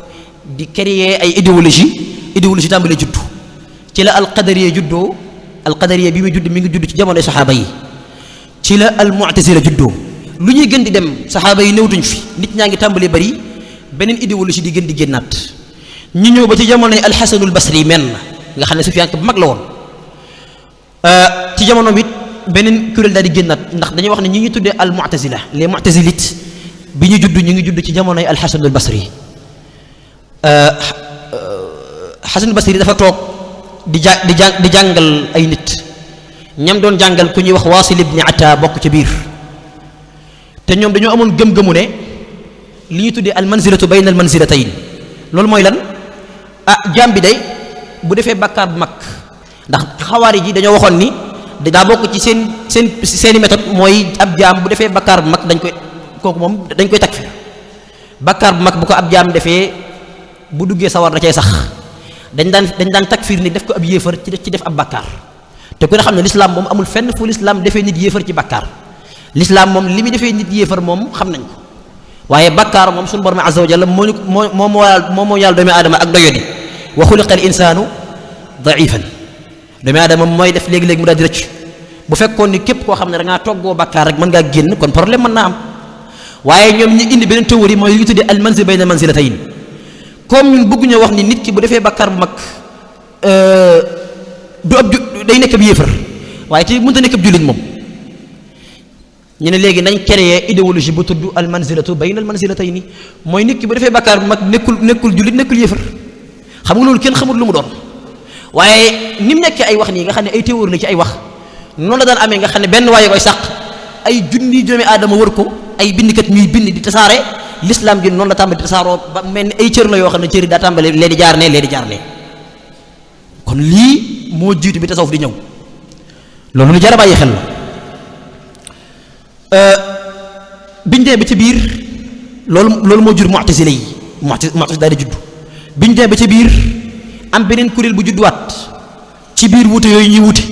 di créer ay idéologie tàmbalee juddu ci la alqadariya juddoo alqadariya bi muy judd mi ngi judd ci jamonoy saxaaba yi ci la almu'tazila juddoo lu ñuy gën di dem saxaaba yi néewtuñ fi nit ñaa ngi tàmbalee bari beneen idéologie di gën di génnaat ñu ñëw ba ci jamonoy alxasanul basri men nga xam ne sufiyanke bu mag la woon ci jamono bi beneen kuréel daal di génnaat ndax dañuy wax ne ñi ñu tuddee al mu'tazila les mu'tazilites bi ñu judd ñu ngi judd ci jamonoy alxasanul basri xasanul basri dafa toog di jàngal ay nit ñam doon jàngal ku ñuy wax waasil ibni ata bokk ca biir te ñoom dañoo amoon gëm-gëmu ne li ñu tuddee al manzilatu bayna al manzilatayn loolu mooy lan jaam bi day bu defee bàkkaar bu mag ndax xawaari ji dañoo waxoon ni daa bokk ci seeni méthode mooy ab jaam bu defee bàkkaar bu mag dañ koy takfir bàkkaar bu mag bu ko ab jaam defee bu duggee sawar da cay sax dañ daan takfir ni def ko ab yéefar ci def ab bàkkaar te ku ne xam ne lislaam moom amul fenn fu lislaam defee nit yéefar ci bàkkaar lislaam moom li muy defee nit yéefar moom xam nañ ko waaye bàkkaar moom suñu borom azza wa jalla moo yàlla doomu aadama ak doyodi wa xuliqa al insaanu daifan doomu aadama mooy def léegi-léegi mu daal di rëcc bu fekkoon ni képp koo xam ne da ngaa toggoo bàkkaar rek mën ngaa génn kon problème mën naa am waaye ñoom ñu indi beneen théorie mooy li ñu tuddee al manzil bayna manzilatayn comme ñun bëgguñu wax ni nit ki bu defee bàkkaar bu mag day nekk ab yéefar waaye te mënta nekk ab jullit moom ñu ne léegi nañ créer idéologie bu tudd al manzilatu bayna al manzilatayni mooy nit ki bu defee bàkkaar bu mag nekkul jullit nekkul yéefar xam nga loolu kenn xamul lu mu doon waaye ni mu nekkee ay wax nii nga xam ne ay théorie la ci ay wax noonu la daan amee nga xam ne benn waaye koy sàq ay junni doomi aadama wër ko ay bindkat ñuy bind di tasaare l'islam gi noonu la tàmbali di tasaaroo ba mel ni ay cër la yoo xam ne cër yi daa tàmbali lee di jaar ne kon lii moo jiitu bi tasawuf di ñëw loolu lu jar a bàyyi xel la biñ dee ba ci biir loolu moo jur mu'tazila yi mu'tazila daal di judd biñ dee ba ci biir am beneen kuréel bu judduwaat ci biir wuute yooyu ñuy wuute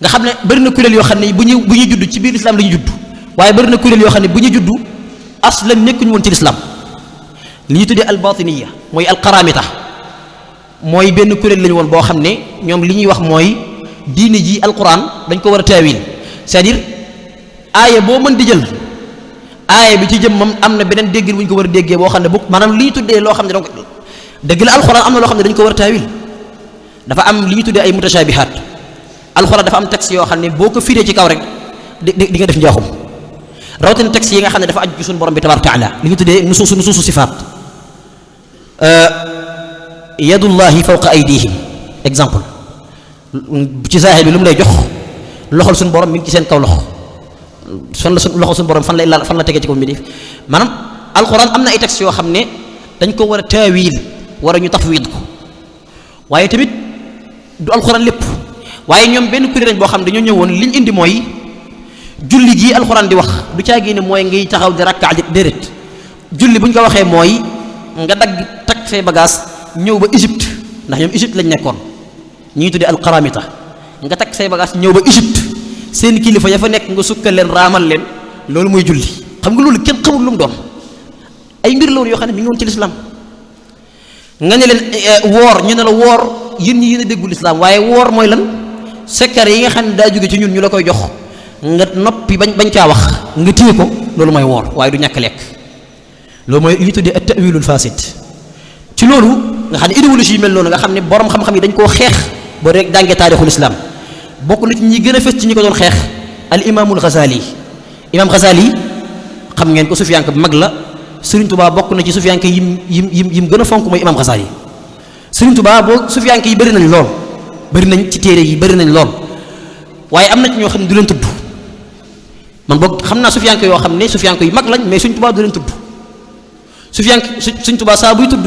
nga xam ne bari na kuréel yoo xam ne bu ñuy judd ci biir islam la ñuy judd waaye bari na kuréel yoo xam ne bu ñu juddu aslan nekkuñu woon ci lislaam li ñu tuddee albatiniya mooy alqaramita mooy benn kuréel lañu woon boo xam ne ñoom li ñuy wax mooy diine ji alquran dañ ko war a taawil c'est-à-dire aaya boo mën di jël aaya bi ci jëm moom am na beneen déggin bu ñu ko war a déggee boo xam ne bu maanaam li ñu tuddee loo xam ne donc dëgg la alquran am na loo xam ne dañ ko war a taawil dafa am li ñu tuddee ay mutashabihat alquran dafa am texte yoo xam ne boo ko firee ci kaw rek di nga def njaaxum rawatina texte yi nga xam ne dafa aju ci suñu borom bi tabaaraka taala li ñu tuddee nusuusu sifaat yadullahi fawqa aydihim exemple ci zaahir bi lu mu lay jox loxol suñu borom mi ngi ci seen kaw loxo fan la loxol suñu borom fan la tegee ci kaw mi def maanaam alquran am na ay textes yoo xam ne dañ ko war a taawil war a ñu tafwid ko waaye tamit du alquran lépp waaye ñoom benn kuréel boo xam ne dañoo ñëwoon liñ indi mooy julli gii alquran di wax du caagi ne mooy ngay taxaw di rakka déedéet julli bu ñu ko waxee mooy nga dagg takk say bagage ñëw ba Égypte ndax ñoom Égypte lañ nekkoon ñi tuddee alqaramita nga takk say bagage ñëw ba Égypte seen kilifa ya fa nekk nga sukkal leen raamal leen loolu mooy julli xam nga loolu kenn xamul lu mu doon ay mbir la woon yoo xam ne mi ngi woon ci lislaam nga ne leen woor ñu ne la woor yéen ñi yéen a déggul lislaam waaye woor mooy lan secret yi nga xam ne daa jóge ci ñun ñu la koy jox nga noppi bañ caa wax nga téye ko loolu mooy woor waaye du ñàkk lekk loolu mooy li tuddee at-ta'wilul fasid ci loolu nga xam ne idéologie yi mel noonu nga xam ne borom xam-xam yi dañ koo xeex boo rek jàngee taarixul islam bokk na ci ñi gën a fës ci ñi ko doon xeex al imaamul Ghazali imaam Ghazali xam ngeen ko sufiyanke bu mag la Serigne Touba bokk na ci sufiyanke yim gën a fonk mooy imaam Ghazali Serigne Touba boo sufiyanke yi bëri nañ lool bëri nañ ci téere yi bëri nañ lool waaye am na ci ñoo xam ne du leen tudd man boog xam naa sufiyanke yoo xam ne sufiyanke yu mag lañ mais Serigne Touba du leen tudd sufiyanke Serigne Touba saa buy tudd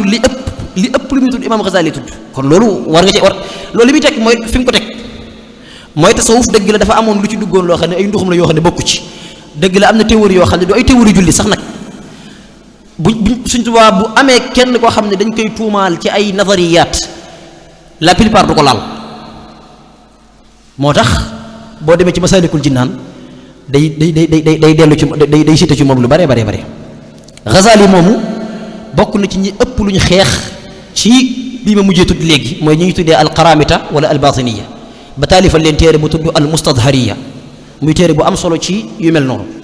li ëpp lu muy tudd imaam Ghazali tudd kon loolu war nga ci war loolu li muy teg mooy fi mu ko teg mooy tasawuf dëgg la dafa amoon lu ci duggoon loo xam ne ay nduxum la yoo xam ne bokku ci dëgg la am na théorie yoo xam ne du ay théorie julli sax nag buñ Sëriñ Tuubaa bu amee kenn koo xam ne dañ koy tuumaal ci ay nazariyaat la plupart du ko laal moo tax boo demee ci Masaalikul Jinaan day dellu ci day cité ci moom lu bare bare bare Ghazali moomu bokk na ci ñi ëpp lu ñu xeex ci bii ma mujjee tudd léegi mooy ñi ñu tuddee alqaramita wala albatiniya ba taalifal leen téere bu tudd al mustadhariya muy téere bu am solo ci yu mel noonu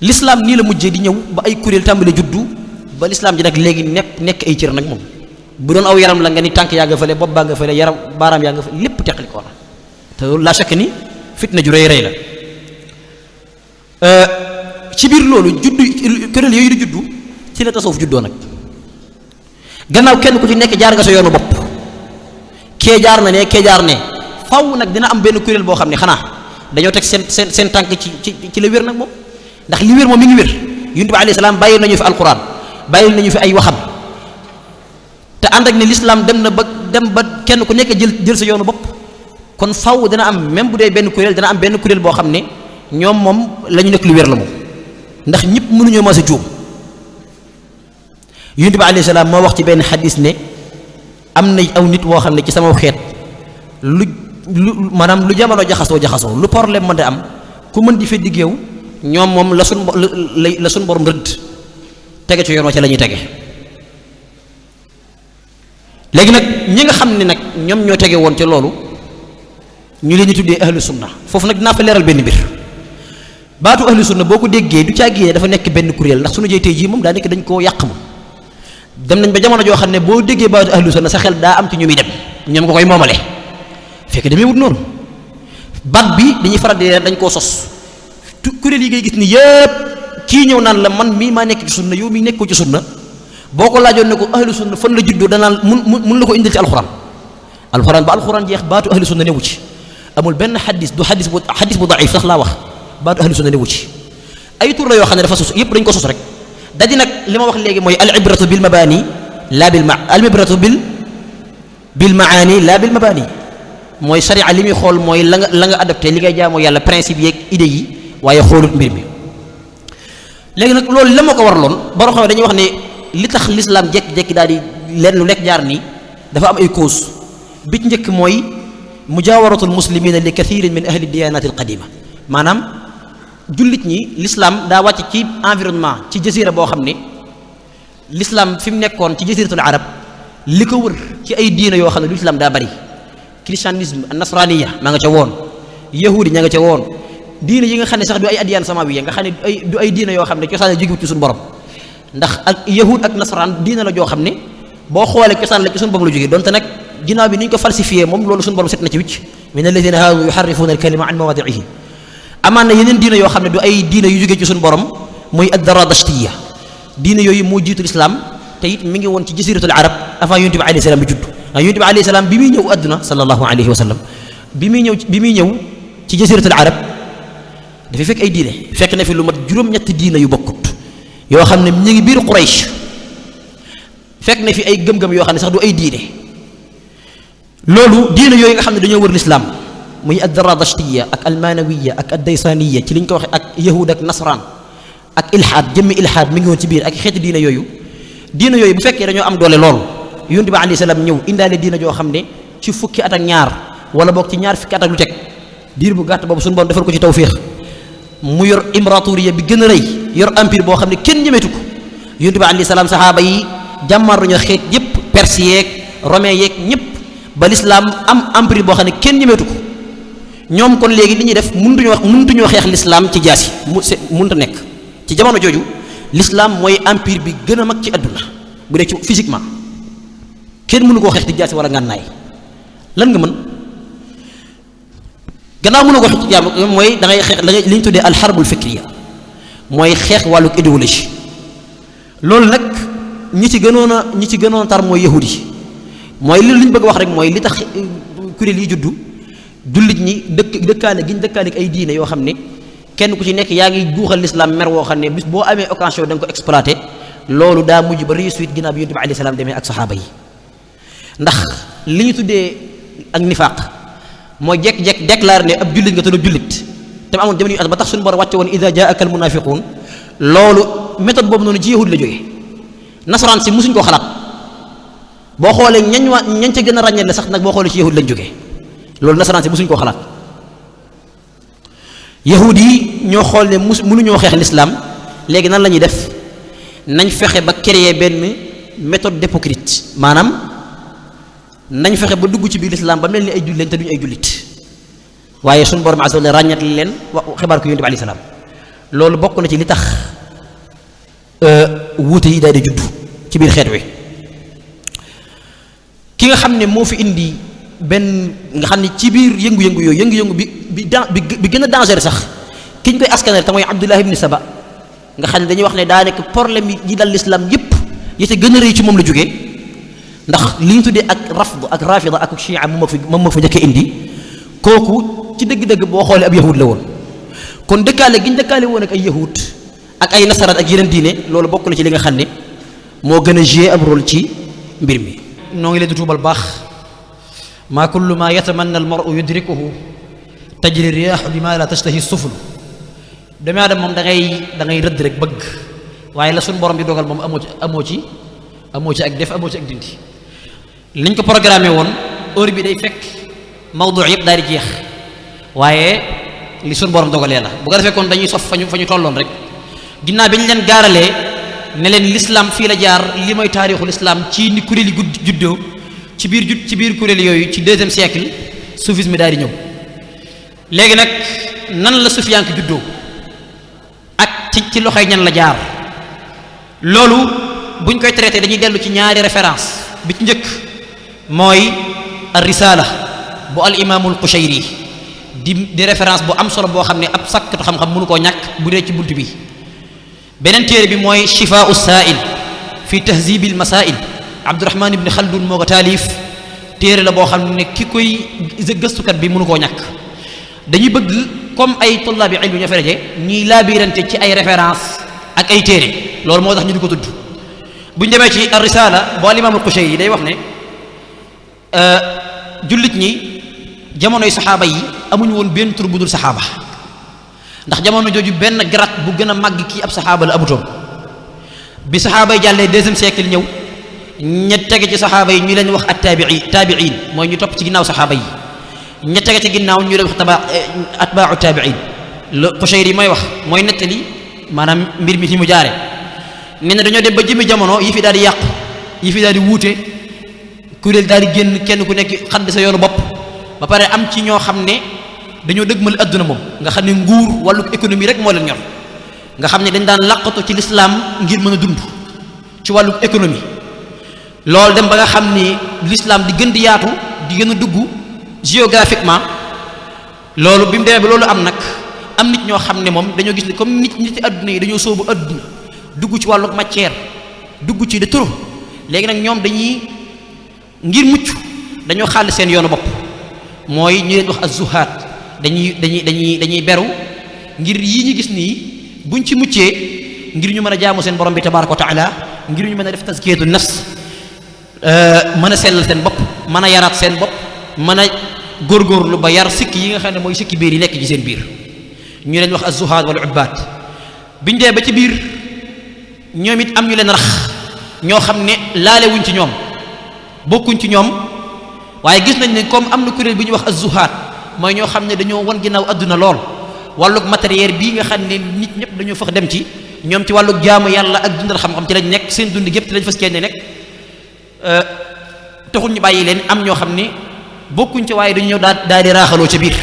l'islam nii la mujjee di ñëw ba ay kuréel tàmbali juddu ba l'islam ji nag léegi nekk ay cër nag moom bu doon aw yaram la nga ni tànk yaa nga fële bopp baa nga fële yaram baaraam yaa nga fële lépp teqali ko na te loolu la chaque ni fitna ju rëy la ci biir loolu juddu kuréel yooyu di juddu ci la tasawuf juddoo nag gannaaw kenn ku ci nekk jaar nga sa yoonu bopp kee jaar na ne kee jaar ne faw nag dina am benn kuréel boo xam ne xanaa dañoo teg seen tànk ci la wér nag moom ndax li wér moom mi ngi wér yonent bi alayhi salaam bàyyi nañu fi alquran bàyyi nañu fi ay waxam te ànd ak ne l'islam dem ba kenn ku nekk jël sa yoonu bopp kon faw dina am même bu dee benn kuréel dina am benn kuréel boo xam ne ñoom moom la ñu nekk lu wér la moom ndax ñëpp mënuñoo mas a juum yonent bi alayhi salaam moo wax ci benn xadis ne am na aw nit woo xam ne ci sama xeet lu maanaam lu jamono jaxasoo lu problème mën da am ku mën di feddi géew ñoom moom la suñ borom rëdd tege ci yoon wa ca la ñuy tege léegi nag ñi nga xam ne nag ñoom ñoo tege woon ca loolu ñu leen di tuddee ahlu sunna foofu nag dinaa fa leeral benn mbir baatu ahlu sunna boo ko déggee du caagee dafa nekk benn kuréel ndax suñu jëy tey jii moom daa nekk dañ koo yàq moom dem nañ ba jamono joo xam ne boo déggee baatu ahlu sunna sa xel daa am ci ñu muy dem ñoom nga koy moomale fekk demee wut noonu baat bi dañuy faral di dañ koo sos kuréel yi ngay gis ni yëpp kii ñëw naan la man mii maa nekk ci sunna yow mii nekkoo ci sunna boo ko laajoon ne ko ahlu sunna fan la juddoo danaan mun la ko indil ci alxuraan ba alxuraan jeex baatu ahlu sunna newu ci amul benn xadis bu daif sax laa wax baatu ahlu sunna newu ci ay tur la yoo xam ne dafa sos yëpp dañ ko sos rek daji nag li ma wax léegi mooy al ibratu bil mabani laa bil al ibratu bil maani laa bil mabani mooy sharia li muy xool mooy la nga adopté li ngay jaamoo yàlla principe yeeg idées yi waaye xoolut mbir mi léegi nag loolu la ma ko waraloon borom xam ne dañuy wax ne li tax l'islam jekki-jekki daal di leen lu lekk jaar nii dafa am ay cause bi ci njëkk mooy mujaawaratul muslimina li kathirin min ahli diyanati al qadima maanaam jullit ñi l'islam daa wàcc ci environnement ci jazira boo xam ne l'islam fi mu nekkoon ci jaziratul arab li ko wër ci ay diina yoo xam ne l'islam daa bari christianisme nasraniya maa nga ca woon yahudi ña nga ca woon diina yi nga xam ne sax du ay adiyaan samawiya nga xam ne du ay diina yoo xam ne cosaan la jógewut ci suñu borom ndax ak yahud ak nasaraan diina la joo xam ne boo xoolee cosaan la ci suñu borom la jógee donte nag ginnaaw bi ni ñu ko falsifié moom loolu suñu borom set na ci wicc min alladina haadu yuharrifuuna alkalima an mawaadiihi amaan na yeneen diina yoo xam ne du ay diina yu jógee ci suñu borom muy ad-Daradashtiya diina yooyu moo jiitu lislaam te it mi ngi woon ci jasiratul arab avant yonent bi alayhi salaam bi judd ndax yonent bi alayhi salaam bi muy ñëw àdduna sallallahu alayhi wa sallam bi muy ñëw ci jasiratul arab dafay fekk ay diine fekk na fi lu mat juróom-ñetti diina yu bokkut yoo xam ne ñu ngi biir Quraysh fekk na fi ay gëm-gëm yoo xam ne sax du ay diine loolu diina yooyu nga xam ne dañoo wër lislaam muy ad-Daradashtiya ak almanawiya ak ad-Daysaniya ci li ñu ko waxee ak yahud ak nasraan ak ilhaad jëmmi ilhaad mi ngi woon ci biir ak xeeti diina yooyu bu fekkee dañoo am doole lool yonent bi alayhi salaam ñëw indaale diina joo xam ne ci fukki at ak ñaar wala boog ci ñaar fukki at ak lu teg diir bu gàtt boobu suñu borom defal ko ci tawfiix mu yor imbratoriya bi gën a rëy yor empire boo xam ne kenn ñemetu ko yonent bi alayhi salaam saxaaba yi jàmmar nañu xeet yépp perse yeeg romain yeeg ñëpp ba lislaam am empire boo xam ne kenn ñemetu ko ñoom kon léegi li ñuy def mënutuñoo xeex lislaam ci jaasi mënut a nekk ci jamono jooju l'islam mooy empire bi gën a mag ci àdduna bu dee ci physiquement kenn mënu koo xeex ci jaasi wala ngànnaay lan nga mën gannaaw mënu ko xeex ci jaam mooy da ngay xeex li ñu tuddee alxarbul fikriya mooy xeex wàllu idéologie loolu nag ñi ci gënoon a tar mooy yahudi mooy li ñu bëgg wax rek mooy li tax kuréel yi juddu jullit ñi dëkkaale gi ñu dëkkaale ay diine yoo xam ne kenn ku ci nekk yaa ngi guuxal l'islam mer woo xam ne bis boo amee occasion da nga ko exploité loolu daa mujj ba réussite ginnaaw bi yonent bi alayhi salaam demee ak saxaaba yi ndax li ñu tuddee ak nifaaq mooy jekk-jekk déclaré ne ab jullit nga te du jullit te mu amoon jamono yu at ba tax suñu borom wàcce woon ida jaaka al munafiquun loolu méthode boobu noonu ci yahud la jógee nasaraan si musuñ koo xalaat boo xoolee ñañ ca gën a ràññee la sax nag boo xoolee ci yahud lañ jógee loolu nasaraan si musuñ koo xalaat yahud yi ñoo xool ne mënuñoo xeex lislaam léegi nan la ñuy def nañ fexe ba créer benn méthode d'hypocrite maanaam nañ fexe ba dugg ci biir lislaam ba mel ni ay jullit te duñu ay jullit waaye suñu borom azza wa jalla ràññat leen wax xibaar ko yonent bi alayhi salaam loolu bokk na ci li tax wuute yi daal di juddu ci biir xeet wi ki nga xam ne moo fi indi benn nga xam ne ci biir yëngu-yëngu yooyu yëngu-yëngu bi gën a danger sax ki ñu koy askanal te mooy Abdullah ibn Saba nga xam ne dañuy wax ne daa nekk problème yi dal l'islam yépp yi te gën a rëy ci moom la jógee ndax li ñu tuddee ak rafd ak rafida ak chia moom moo fa njëkkee indi kooku ci dëgg-dëgg boo xoolee ab yahud la woon kon dëkkaale gi ñu dëkkaale woon ak ay yahud ak ay nasaraan ak yeneen diine loolu bokk na ci li nga xam ne moo gën a jouer ab rôle ci mbir mi. noo ngi leen di tuubal baax maa kullu ma yatamanna al mar'u yudrikuhu tajri riyaahu bima la tashtahi suful doomu aadama moom da ngay rëdd rek bëgg waaye la suñ borom di dogal moom amoo ci ak def amoo ci ak dindi liñ ko programmé woon heure bi day fekk mawdu yëpp daal di jeex waaye li suñ borom dogalee la bu ko defee kon dañuy sof fa ñu tolloon rek ginnaaw bi ñu leen gaaralee ne leen l'islam fii la jaar li mooy taarixu l'islam ci ni kuréel yi juddoo ci biir kuréel yooyu ci deuxième siècle soufisme daal di ñëw léegi nag nan la sufiyank juddoo ak ci loxoy ñan la jaar loolu buñ koy traité dañuy dellu ci ñaari référence bi ci njëkk mooy ar-risala bu al imaamul Qushayri di référence bu am solo boo xam ne ab sakkatu xam-xam mënu koo ñàkk bu dee ci bunt bi beneen téere bi mooy shifaa'u saa'il fi tahzibil masaa'il Abdurahman ibn Khaldun moo ko taalif téere la boo xam ne ki koy gëstukat bi mënu koo ñàkk dañuy bëgg comme ay tullaabi ilmi ñoo fereje ñiy laabirante ci ay référence ak ay téere loolu moo tax ñu di ko tudd buñ demee ci ar-risala bu al imaamul Qushayri yi day wax ne jullit ñi jamonoy saxaaba yi amuñu woon benn tur bu dul saxaaba ndax jamono jooju benn grade bu gën a màgg kii ab saxaaba la amutoon bi saxaaba yi jàllee deuxième siècle ñëw ña tege ci saxaaba yi ñu leen wax taabiin mooy ñu topp ci ginnaaw saxaaba yi ña tege ci ginnaaw ñu leen wax atbaau taabiin le Qushayri mooy wax mooy nettali maanaam mbir mi fi mu jaare nee na dañoo dem ba jëmmi jamono yi fi daal di yàqu yi fi daal di wuute kuréel daal di génn kenn ku nekk xand sa yoonu bopp ba pare am ci ñoo xam ne dañoo dëgmal adduna moom nga xam ne nguur wàllu économie rek moo leen ñor nga xam ne dañ daan làqatu ci lislaam ngir mën a dund ci wàllu économie loolu dem ba nga xam ni l'islam di gën di yaatu di gën a dugg géographiquement loolu bi mu demee ba loolu am nag am nit ñoo xam ne moom dañoo gis ne comme nit ci adduna yi dañoo sóobu adduna dugg ci wàllu matière dugg ci de trop léegi nag ñoom dañuy ngir mucc dañoo xàll seen yoonu bopp mooy ñu leen wax az-zuhaad dañuy beru ngir yii ñu gis nii buñ ci muccee ngir ñu mën a jaamu seen borom bi tabaaraka wa taala ngir ñu mën a def tazkiyatu nafs mën a sellal seen bopp mën a yaraat seen bopp mën a góorgóorlu ba yar sikki yi nga xam ne mooy sikki biir yi nekk ci seen biir ñu leen wax az-zuhaad wal ubbaad biñ dee ba ci biir ñoom it am ñu leen rax ñoo xam ne laale wuñ ci ñoom bokkuñ ci ñoom waaye gis nañ ne comme am na kuréel bi ñuy wax az-zuhaad mooy ñoo xam ne dañoo wan ginnaaw adduna lool wàllug matériel bii nga xam ne nit ñëpp dañoo fax dem ci ñoom ci wàllug jaamu yàlla ak dundal xam-xam ci lañ nekk seen dund gépp ci lañ fas kenn nekk taxul ñu bàyyi leen am ñoo xam ne bokkuñ ci waaye dañu ñëw daal di raaxaloo ca biir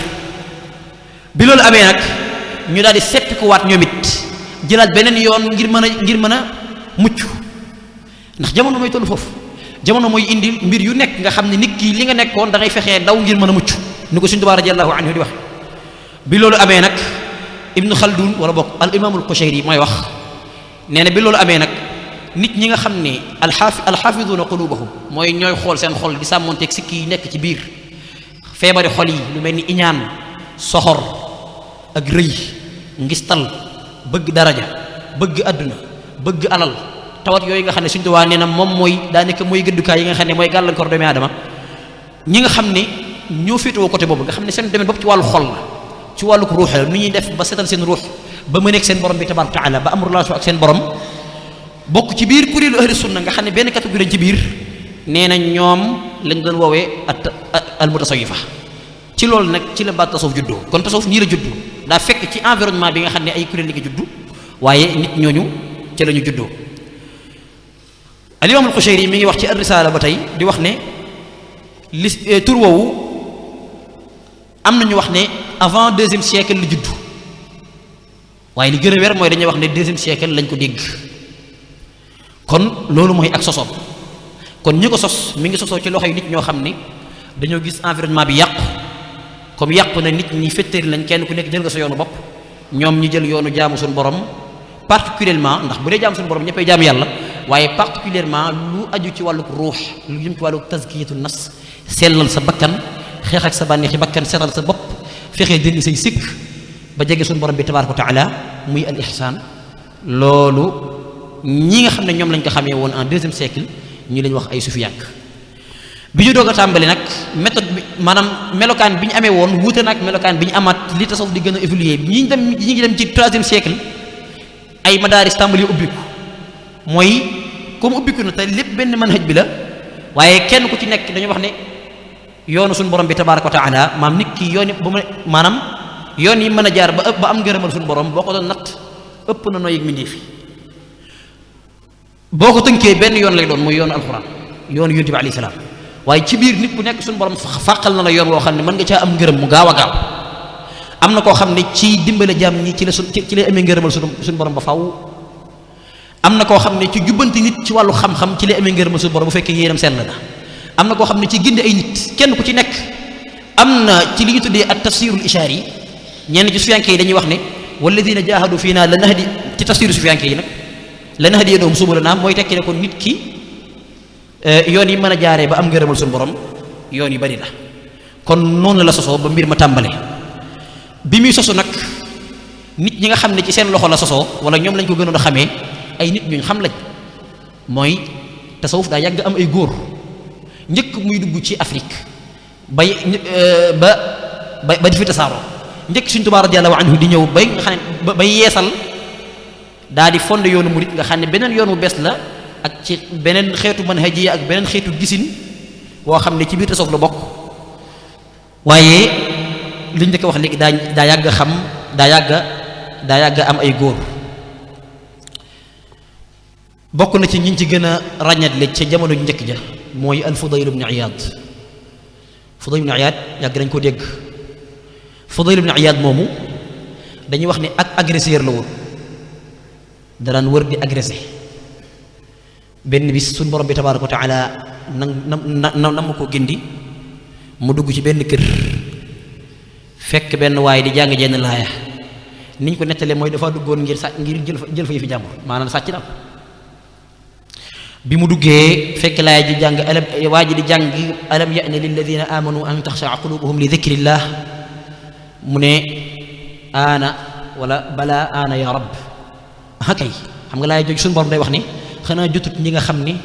bi loolu amee nag ñu daal di seppikuwaat ñoom it jëlaat beneen yoon ngir mën a mucc ndax jamono mooy tollu foofu jamono mooy indi mbir yu nekk nga xam ne nit ki li nga nekkoon da ngay fexee daw ngir mën a mucc ni ko Sëriñ Tuubaa radiyallahu anhu di wax bi loolu amee nag Ibnu Khaldun wala bokk al imaamul Qushayri mooy wax nee na bi loolu amee nag nit ñi nga xam ne alxaafiduuna quluubahum mooy ñooy xool seen xol di sàmmonteeg sikki yi nekk ci biir feebari xol yi lu mel ni iñaan soxor ak rëy ngistal bëgg daraja bëgg adduna bëgg alal tawat yooyu nga xam ne Sëriñ Tuubaa nee na moom mooy daanaka mooy gëddukaay yi nga xam ne mooy gàllankoor doomu aadama ñi nga xam ne ñoo féetewoo côté boobu nga xam ne seen domaine bopp ci wàllu xol la ci wàllu ruux la nu ñuy def ba setal seen ruux ba mu nekk seen borom bi tabaaraka taala ba am relation ak seen borom bokk ci biir kuréelu ahli sunna nga xam ne benn catégorie ci biir nee na ñoom lañ doon woowee al mutasawifa ci loolu nag ci la baat tasawuf juddoo kon tasawuf nii la juddoo daa fekk ci environnement bi nga xam ne ay kuréel li nga juddu waaye nit ñooñu ci la ñu juddoo al imaam al Qushayri mi ngi wax ci ar-risaala ba tey di wax ne tur woowu am na ñu wax ne avant deuxième siècle la juddu waaye li gën a wér mooy dañuy wax ne deuxième siècle lañ ko dégg kon loolu mooy ak sosoom kon ñi ko sos mi ngi sosoo ci loxoy nit ñoo xam ne dañoo gis environnement bi yàqu comme yàqu na nit ñi féttéeri lañ kenn ku nekk jël nga sa yoonu bopp ñoom ñi jël yoonu jaamu suñu borom particulièrement ndax bu dee jaamu suñu borom ñëppay jaamu yàlla waaye particulièrement lu aju ci wàlluk ruux lu jëm ci wàlluk tazkiyatu nafs sellal sa bakkan xeex ak sa bànneexi bakkan seetal sa bopp fexee dindi say sikk ba jege suñu borom bi tabaaraka wa taala muy al ihsaan loolu ñi nga xam ne ñoom lañ ko xamee woon en deuxième siècle ñu lañ wax ay sufiyank bi ñu doog a tàmbali nag méthode bi maanaam melokaan bi ñu amee woon wuute nag melokaan bi ñu amaat li tasawuf di gën a évoluer ñi ngi dem ci troisième siècle ay madaaris tàmbali ubbiku mooy comme ubbiku na te lépp benn manhaj bi la waaye kenn ku ci nekk dañu wax ne yoonu suñu borom bi tabaaraka wa taala maam nit ki yoon yi ba mu maanaam yoon yi mën a jaar ba am ngërëmal suñu borom boo ko doon natt ëpp na nooy yëg mbindéef boo ko tënkee benn yoon lay doon muy yoonu alxuraan yoonu yonent bi alayhi salaam waaye ci biir nit ku nekk suñu borom fàqal na la yoon woo xam ne mën nga caa am ngërëm mu gaaw a gaaw am na koo xam ne ci dimbale jaam ñi ci lay amee ngërëmal suñu borom ba faw am na koo xam ne ci jubbanti nit ci wàllu xam-xam ci lay amee ngërëmal suñu borom bu fekkee yéenam sell na am na koo xam ne ci gindi ay nit kenn ku ci nekk am na ci li ñu tuddee at tafsirul ishaari yi ñenn ci sufiyanke yi dañuy wax ne walladina jahadu fii naa la nahdi ci tafsiru sufiyanke yi nag la nahdiyannahum subulana mooy tekki ne kon nit ki yoon yi mën a jaaree ba am ngërëmal suñu borom yoon yi bari la kon noonu la sosoo ba mbir ma tàmbale bi muy sosu nag nit ñi nga xam ne ci seen loxo la sosoo wala ñoom lañ ko gënoon a xamee ay nit ñuñ xam lañ mooy tasawuf daa yàgg am ay góor njëkk muy dugg ci Afrique ba di fi tasaaroo njëkk Sëriñ Tuubaa radiyallahu anhu di ñëw bay nga xam ne bay yeesal daa di fondé yoonu murit nga xam ne beneen yoon wu bees la ak ci beneen xeetu manhajiya ak beneen xeetu gisin boo xam ne ci biir tasawuf la bokk waaye liñ njëkk wax léegi daa yàgg xam daa yàgga am ay góor. bokk na ci ñi ci gën a ràññatle ca jamono njëkk ja mooy al Fudayl ibn Iyad. Fudayl ibn Iyad yàgg nañ ko dégg. Fudayl ibn Iyad moomu dañuy wax ni ak agresseur la woon, daraan wër di agressé. benn bis suñ borom bi tabaaraka wa taala nam ko gindi mu dugg ci benn kër fekk benn waaye di jàng jenn laaya. niñ ko nettalee mooy dafa duggoon ngir jël fa yëfi jàmbur, maanaam sàcc na. bi mu duggee fekk laaya ji jàng alam waa ji di jàng alam ya'ni lilladina amanu an taxshaa qulubuhum li dikrillah mu ne aana wala bala aana ya rab. kay xam nga laaya jooju suñu borom day wax ni xanaa jotut ñi nga xam ni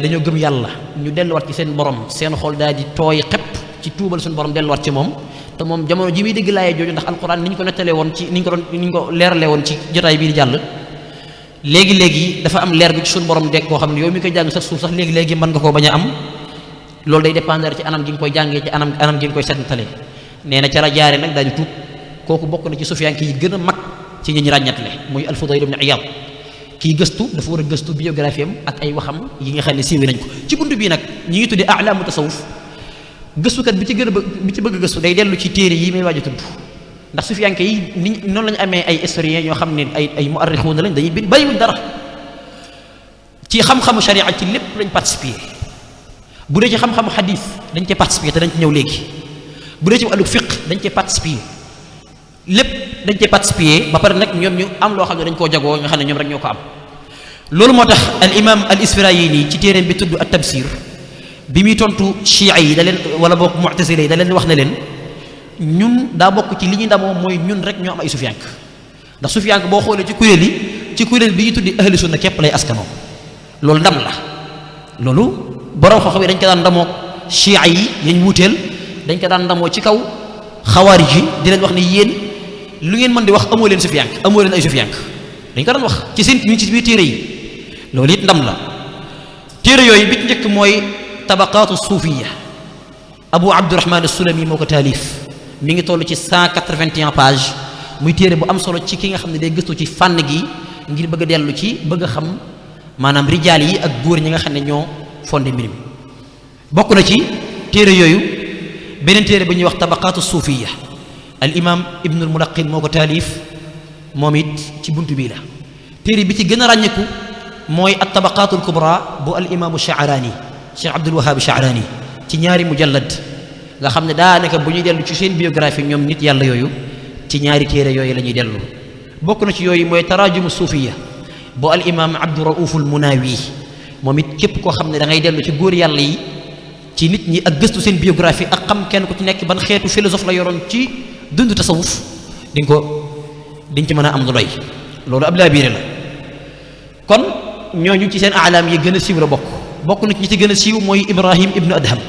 dañoo gëm yàlla ñu delluwaat ci seen borom seen xol daal di tooy xepp ci tuubal suñu borom delluwaat ci moom. te moom jamono ji muy dégg laaya jooju ndax alquran ni ñu ko nettalee woon ci ni ñu ko leeralee woon ci jotaay bii di jàll léegi dafa am leer bi ci suñu borom dekk koo xam ne yow mi koy jàng sax suuf sax léegi mën nga koo bañ a am. loolu day dépendre ci anam gi nga koy jàngee ci anam gi nga koy setantalee. nee na ca la jaare nag daal di tuub. kooku bokk na ci sufiyanke yi gën a mag ci ñi ñu ràññatle muy al Fudayl ibn Iyad. kii gëstu dafa war a gëstu biographie am ak ay waxam yi nga xam ne siiwee nañ ko ci bunt bii nag ñi ngi tuddee a'laamu tasawuf. gëstukat bi ci bëgg gëstu day dellu ci téere yi may waaj a tudd ndax sufiyanke yi ni noonu lañu amee ay historiens ñoo xam ne ay muarrixuuna lañ dañuy bind bàyyiwuñ dara ci xam-xamu sharia ci lépp lañ participer. bu dee ci xam-xamu xadis dañ cee participer te dañ ci ñëw léegi. bu dee ci wàllu fiqh dañ cee participer lépp dañ cee participer ba pare nag ñoom ñu am loo xam ne dañ koo jagoo nga xam ne ñoom rek ñoo ko am. loolu moo tax al imam al Isfirayini ci téereem bi tudd at tabsir bi muy tontu chia yi da leen wala boog mu'tazila yi da leen wax ne leen ñun daa bokk ci li ñu ndamoo mooy ñun rek ñoo am ay sufiyank ndax sufiyank boo xoolee ci kuréel bi ñu tuddi ahli sunna képp lay askanoo. loolu ndam la loolu borom xam-xam yi dañ ko daan ndamoo chia yi yañ wuuteel dañ ko daan ndamoo ci kaw xawaarij yi di leen wax ne yéen lu ngeen mën di wax amoo leen sufiyank amoo leen ay sufiyank dañ ko daan wax ci seen ñu ci biir téere yi loolu it ndam la. téere yooyu bi ci njëkk mooy tabaqaatu suufiya Abu Abdurahman as-Sulami moo ko taalif mi ngi toll ci 181 pages muy téere bu am solo ci ki nga xam ne day gëstu ci fànn gi ngir bëgg a dellu ci bëgg a xam maanaam rijaal yi ak góor ñi nga xam ne ñoo fondé mbir mi. bokk na ci téere yooyu beneen téere bu ñuy wax tabaqaatu suufiya al imam Ibnul Mulaqin moo ko taalif moom it ci buntu bii la. téere bi ci gën a ràññeeku mooy at tabaqaatul kubra bu al imaamu Sha'rani Cheikh Abdul Wahhab Sha'rani ci ñaari mujallad nga xam ne daanaka bu ñuy dellu ci seen biographie ñoom nit yàlla yooyu ci ñaari téere yooyu la ñuy dellu. bokk na ci yooyu mooy taraajumu suufiya bu al imaam Abdu Rauful Munawi moom it képp koo xam ne da ngay dellu ci góor yàlla yi ci nit ñi ak gëstu seen biographie ak xam kenn ku ci nekk ban xeetu philosophe la yoroon ci dund tasawuf diñ ci mën a am lu doy. loolu ab laa biire la. kon ñooñu ci seen aalaam yi gën a siiw la bokk na ci ñi ci gën a siiw mooy Ibrahim ibnu Adham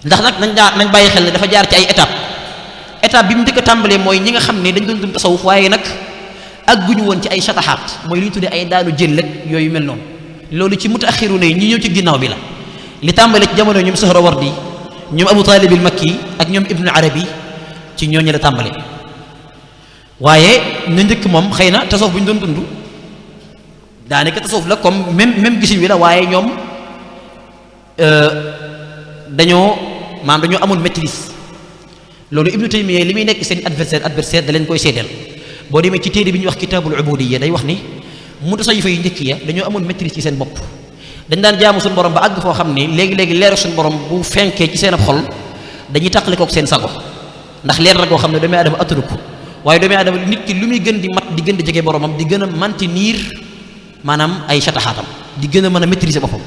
ndax nag nañ bàyyi xel ne dafa jaar ci ay étape bi mu njëkk a tàmbalee mooy ñi nga xam ne dañ doon dund tasawuf waaye nag ak guñu woon ci ay sataxaat mooy li ñu tuddee ay daanu jël ak yooyu mel noonu. loolu ci mutaaxiruna yi ñi ñëw ci ginnaaw bi la li tàmbalee ci jamono ñoom Sahrawardi ñoom Abu Talib al-Makki ak ñoom Ibnu Arabi ci ñooñu la tàmbalee. waaye na njëkk moom xëy na tasawuf bu ñu doon dund daanaka tasawuf la comme même gisin wi la waaye ñoom dañoo amoon maîtrise. loolu Ibnu Taymiyya li muy nekk seen adversaire da leen koy seedeel boo demee ci téere bi ñuy wax kitaabul ubudiyya day wax ni mutasawifa yu njëkk ya dañoo amoon maîtrise ci seen bopp. dañ daan jaamu suñu borom ba àgg foo xam ni léegi leeru suñu borom bu fenkee ci seen ab xol dañuy tàqale kook seen sago ndax leer la koo xam ne doomu aadama attanu ko waaye doomu aadama nit ki lu muy gën di mat di gën di jege boromam di gën a maintenir maanaam ay sataxaatam di gën a mën a maîtriser boppam.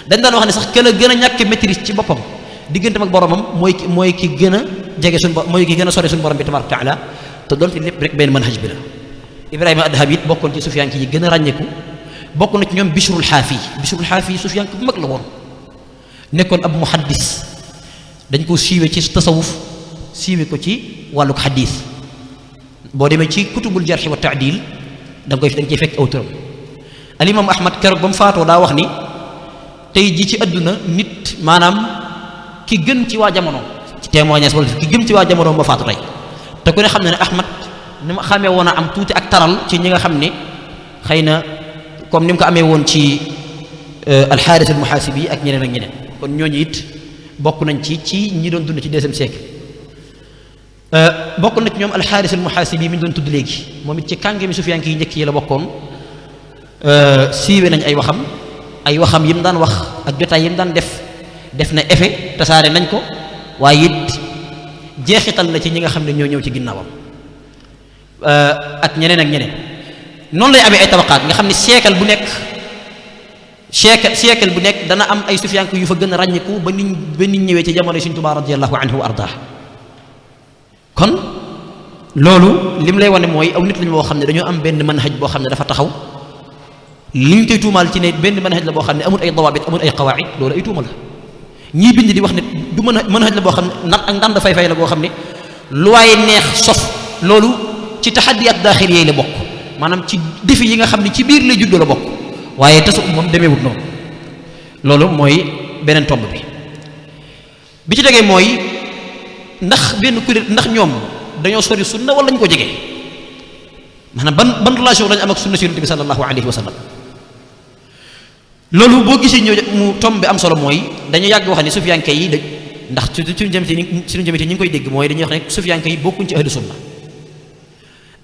dañ daan wax ne sax kenn gën a ñàkk maîtrise ci boppam digganteem ak boromam mooy ki gën a jege mooy ki gën a sore suñu borom bi tabaaraka taala te doonte lépp rek benn manhaj bi la. Ibrahima Adham it bokkoon ci sufiyanke yi gën a ràññeeku bokk na ci ñoom Bishrul Xaafi sufiyanke bu mag la woon nekkoon ab muhaddis dañ ko siiwe ci tasawuf siiwe ko ci wàlluk xadis boo demee ci kutubul jarxi wa taadil da nga ciy fekk aw turam. al imam Ahmad keroog ba mu faatoo daa wax ni tey ji ci àdduna nit maanaam ki gën ci waa jamono ci témoignage wala ki gën ci waa jamono ma faatu tey te ku ne xam ne ne Ahmad ni ma xamee woon a am tuuti ak taral ci ñi nga xam ne xëy na comme ni mu ko amee woon ci alxaaris al muhaasibi ak ñeneen ak ñeneen kon ñooñu it bokk nañ ci ñi doon dund ci deuxième siècle bokk na ci ñoom alxaaris al muhaasibi mi ñu doon tudd léegi moom it ci kàngami sufiyanke yi njëkk yi la bokkoon siiwe nañ ay waxam yi mu daan wax ak jotaay yi mu daan def na effet tasaare nañ ko waaye it jeexital na ci ñi nga xam ne ñoo ñëw ci ginnaawam ak ñeneen noonu lay amee ay tabaqaat nga xam ne siècle bu nekk dana am ay sufiyanke yu fa gën a ràññiku ba nit ñëwee ci jamono Sëriñ Tuubaa radiyallahu anhu wa ardaa kon loolu lim lay wane mooy aw nit lañu boo xam ne dañoo am benn manhaj boo xam ne dafa taxaw li ñu koy tuumaal ci ne benn manhaj la boo xam ne amul ay dawaabit amul ay qawaid loolu ay tuuma la ñii bind di wax ne du manhaj la boo xam ne ak ndànd fay la boo xam ne lu waaye neex sof loolu ci taxaddiyaat daaxil yooyu la bokk maanaam ci défi yi nga xam ne ci biir lay juddoo la bokk waaye tasu moom demeewut noonu loolu mooy beneen tomb bi ci tegee mooy ndax benn kuréel ndax ñoom dañoo sori sunna wala ñu ko jege maanaam ban relation lañu am ak sunna si Yonent bi sallallahu alayhi wa sallam loolu boo gisee ñëw mu tomb bi am solo mooy dañu yàgg wax ne sufiyanke yi ndax suñu jëmite ñi ngi koy dégg mooy dañuy wax ne sufiyanke yi bokkuñ ci ahlu sunna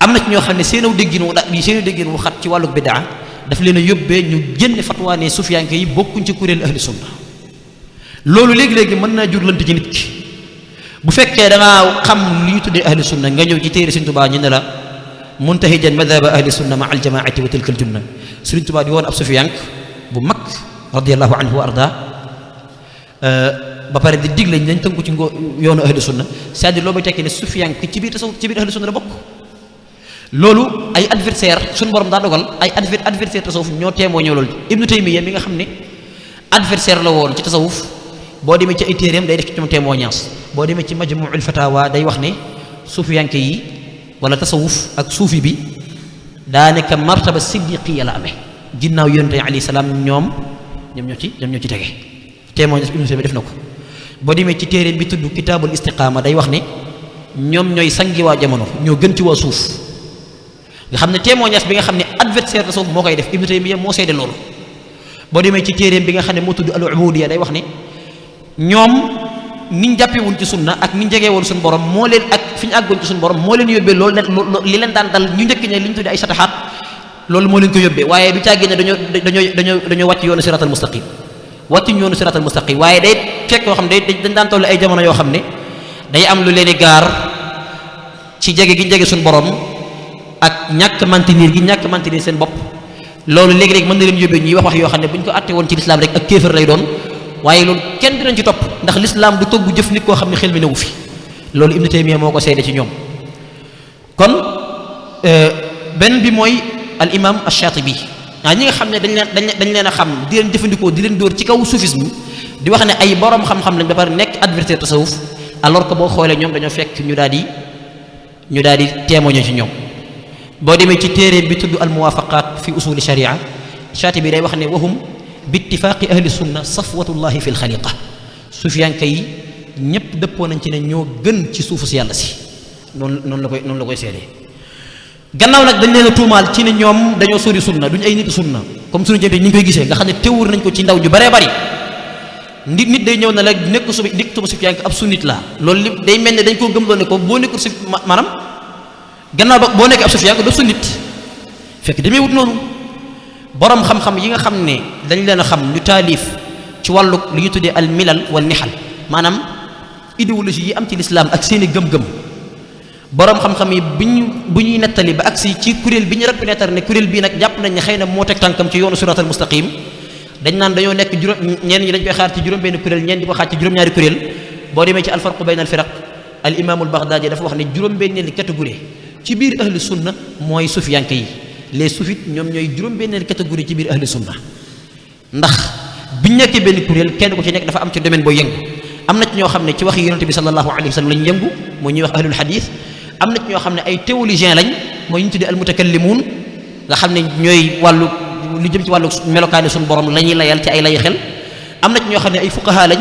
am na ci ñoo xam ne seen déggin wu xat ci wàllu bidaa daf leen a yóbbee ñu génne fatwa ne sufiyanke yi bokkuñ ci kuréel ahlu sunna loolu léegi-léegi mën naa jur lënt ci nit ki bu fekkee da ngaa xam li ñu tuddee ahlu sunna nga ñëw ci téere Sëriñ Tuubaa ñu ne la muntahijan madhaba ahli sunna ma al jamaati wa tilka al junna Sëriñ Tuubaa di woon ab sufiyank bu mag radiyallahu anhu wa arda ba pare di digle nañ tënku ci yoonu ahlu sunna c'est-à-dire loolu bay tekki ne sufiyank ci biir tasawuf ci biir ahlu sunna la bokk loolu ay adversaire suñu borom daa dogal ay adversaire tasawuf ñoo teemoo ñëw loolu Ibnu Taymiya mi nga xam ne adversaire la woon ci tasawuf boo demee ci ay téeréem day def ci ñoom témoignage boo demee ci majmuul fatawa day wax ne sufiyanke yi wala tasawuf ak suufi bi daanaka martaba siddiqiya la amee ginnaaw yonent yi alayhi salaam ñoom ñoo ci tege témoignage Ibnu Taymiya def na ko boo demee ci téeréem bi tudd kitaabul istiqaama day wax ne ñoom ñooy sangi waa jamono ñoo gën ci waa suuf nga xam ne témoignage bi nga xam ne adversaire tasawuf moo koy def Ibnu Taymiya moo seede loolu boo demee ci téeréem bi nga xam ne moo tudd al ubudiya day wax ne ñoom niñ jàppewul ci sunna ak niñ jegeewul suñu borom moo leen ak fi ñu àggoon ci suñu borom moo leen yóbbee loolu li leen daan dal ñu njëkk ñe li ñu tuddee ay sataxaat loolu moo leen ko yóbbee waaye du càggee ne dañoo wàcc yoonu siratal mustaqim wàccuñ yoonu siratal mustaqim waaye day fekk yoo xam ne dañ daan toll ay jamono yoo xam ne day am lu leen di gaar ci jege gi jege suñu borom ak ñàkk maintenir seen bopp loolu léegi-léegi mën na leen yóbbee ñuy wax yoo xam ne bu ñu ko àtte woon ci lislaam rek ak kéefër lay doon waaye loolu kenn dinañ ci topp ndax lislaam du togg jëf nit koo xam ne xel mi newu fi loolu Ibnu Taymiya moo ko seede ci ñoom kon benn bi mooy al imam ash-Shatibi ñi nga xam ne dañ leen a xam di leen jëfandikoo di leen dóor ci kaw soufisme di wax ne ay borom xam-xam lañ ba pare nekk adversaire tasawuf alors que boo xoolee ñoom dañoo fekk ñu daal di témoigner ci ñoom boo demee ci téere bi tudd al muwafaqat fi usuli sharia Shatibi day wax ne wahum bi ittifaaqi ahli sunna safwatullahi fi lxaliqa sufiyanke yi ñëpp dëppoo nañ ci ne ñoo gën ci suufu si yàlla si noonu la koy seedee gannaaw nag dañ leen a tuumaal ci ne ñoom dañoo sori sunna duñ ay nit sunna comme suñu jëmte ñi ngi koy gisee nga xam ne teewur nañ ko ci ndaw ju baree bari nit day ñëw na la nekk sufiyanke ab sunnit la loolu li day mel ne dañ koo gëmloo ne ko boo nekkul si maanaam gannaaw ba boo nekkee ab sufiyanke doo sunnit fekk demee wut noonu borom xam-xam yi nga xam ne dañ leen a xam ñu taalif ci wàllu li ñu tuddee al milal wal nihal maanaam idéologie yi am ci lislaam ak seeni gëm-gëm borom xam-xam yi bu ñuy nettali ba agsi ci kuréel bi ñu reconnaître ne kuréel bii nag jàpp nañ ne xëy na moo teg tànkam ci yoonu siratal mustaqim dañ naan dañoo nekk ñenn ñi dañ koy xaar ci juróom benn kuréel ñenn di ko xaar ci juróom-ñaari kuréel boo demee ci al farqu bayna al firaq al imaamul Baghdadi dafa wax ne juróom-benneeli catégorie ci biir ahlu sunna mooy sufiyanke yi les soufis ñoom ñooy juróom-benneeli catégorie ci biir ahlu sunna ndax biñ nekkee benn kuréel kenn ku ci nekk dafa am ci domaine boo yëngu am na ci ñoo xam ne ci waxi yonente bi sallallahu alayhi wa sallam lañ yëngu mooy ñuy wax ahlul hadith am na ci ñoo xam ne ay théologiens lañ mooy ñu tuddee al mutakallimuun nga xam ne ñooy wàllu lu jëm ci wàllu melokaani suñu borom la ñuy layal ci ay lay xel am na ci ñoo xam ne ay fuqaha lañ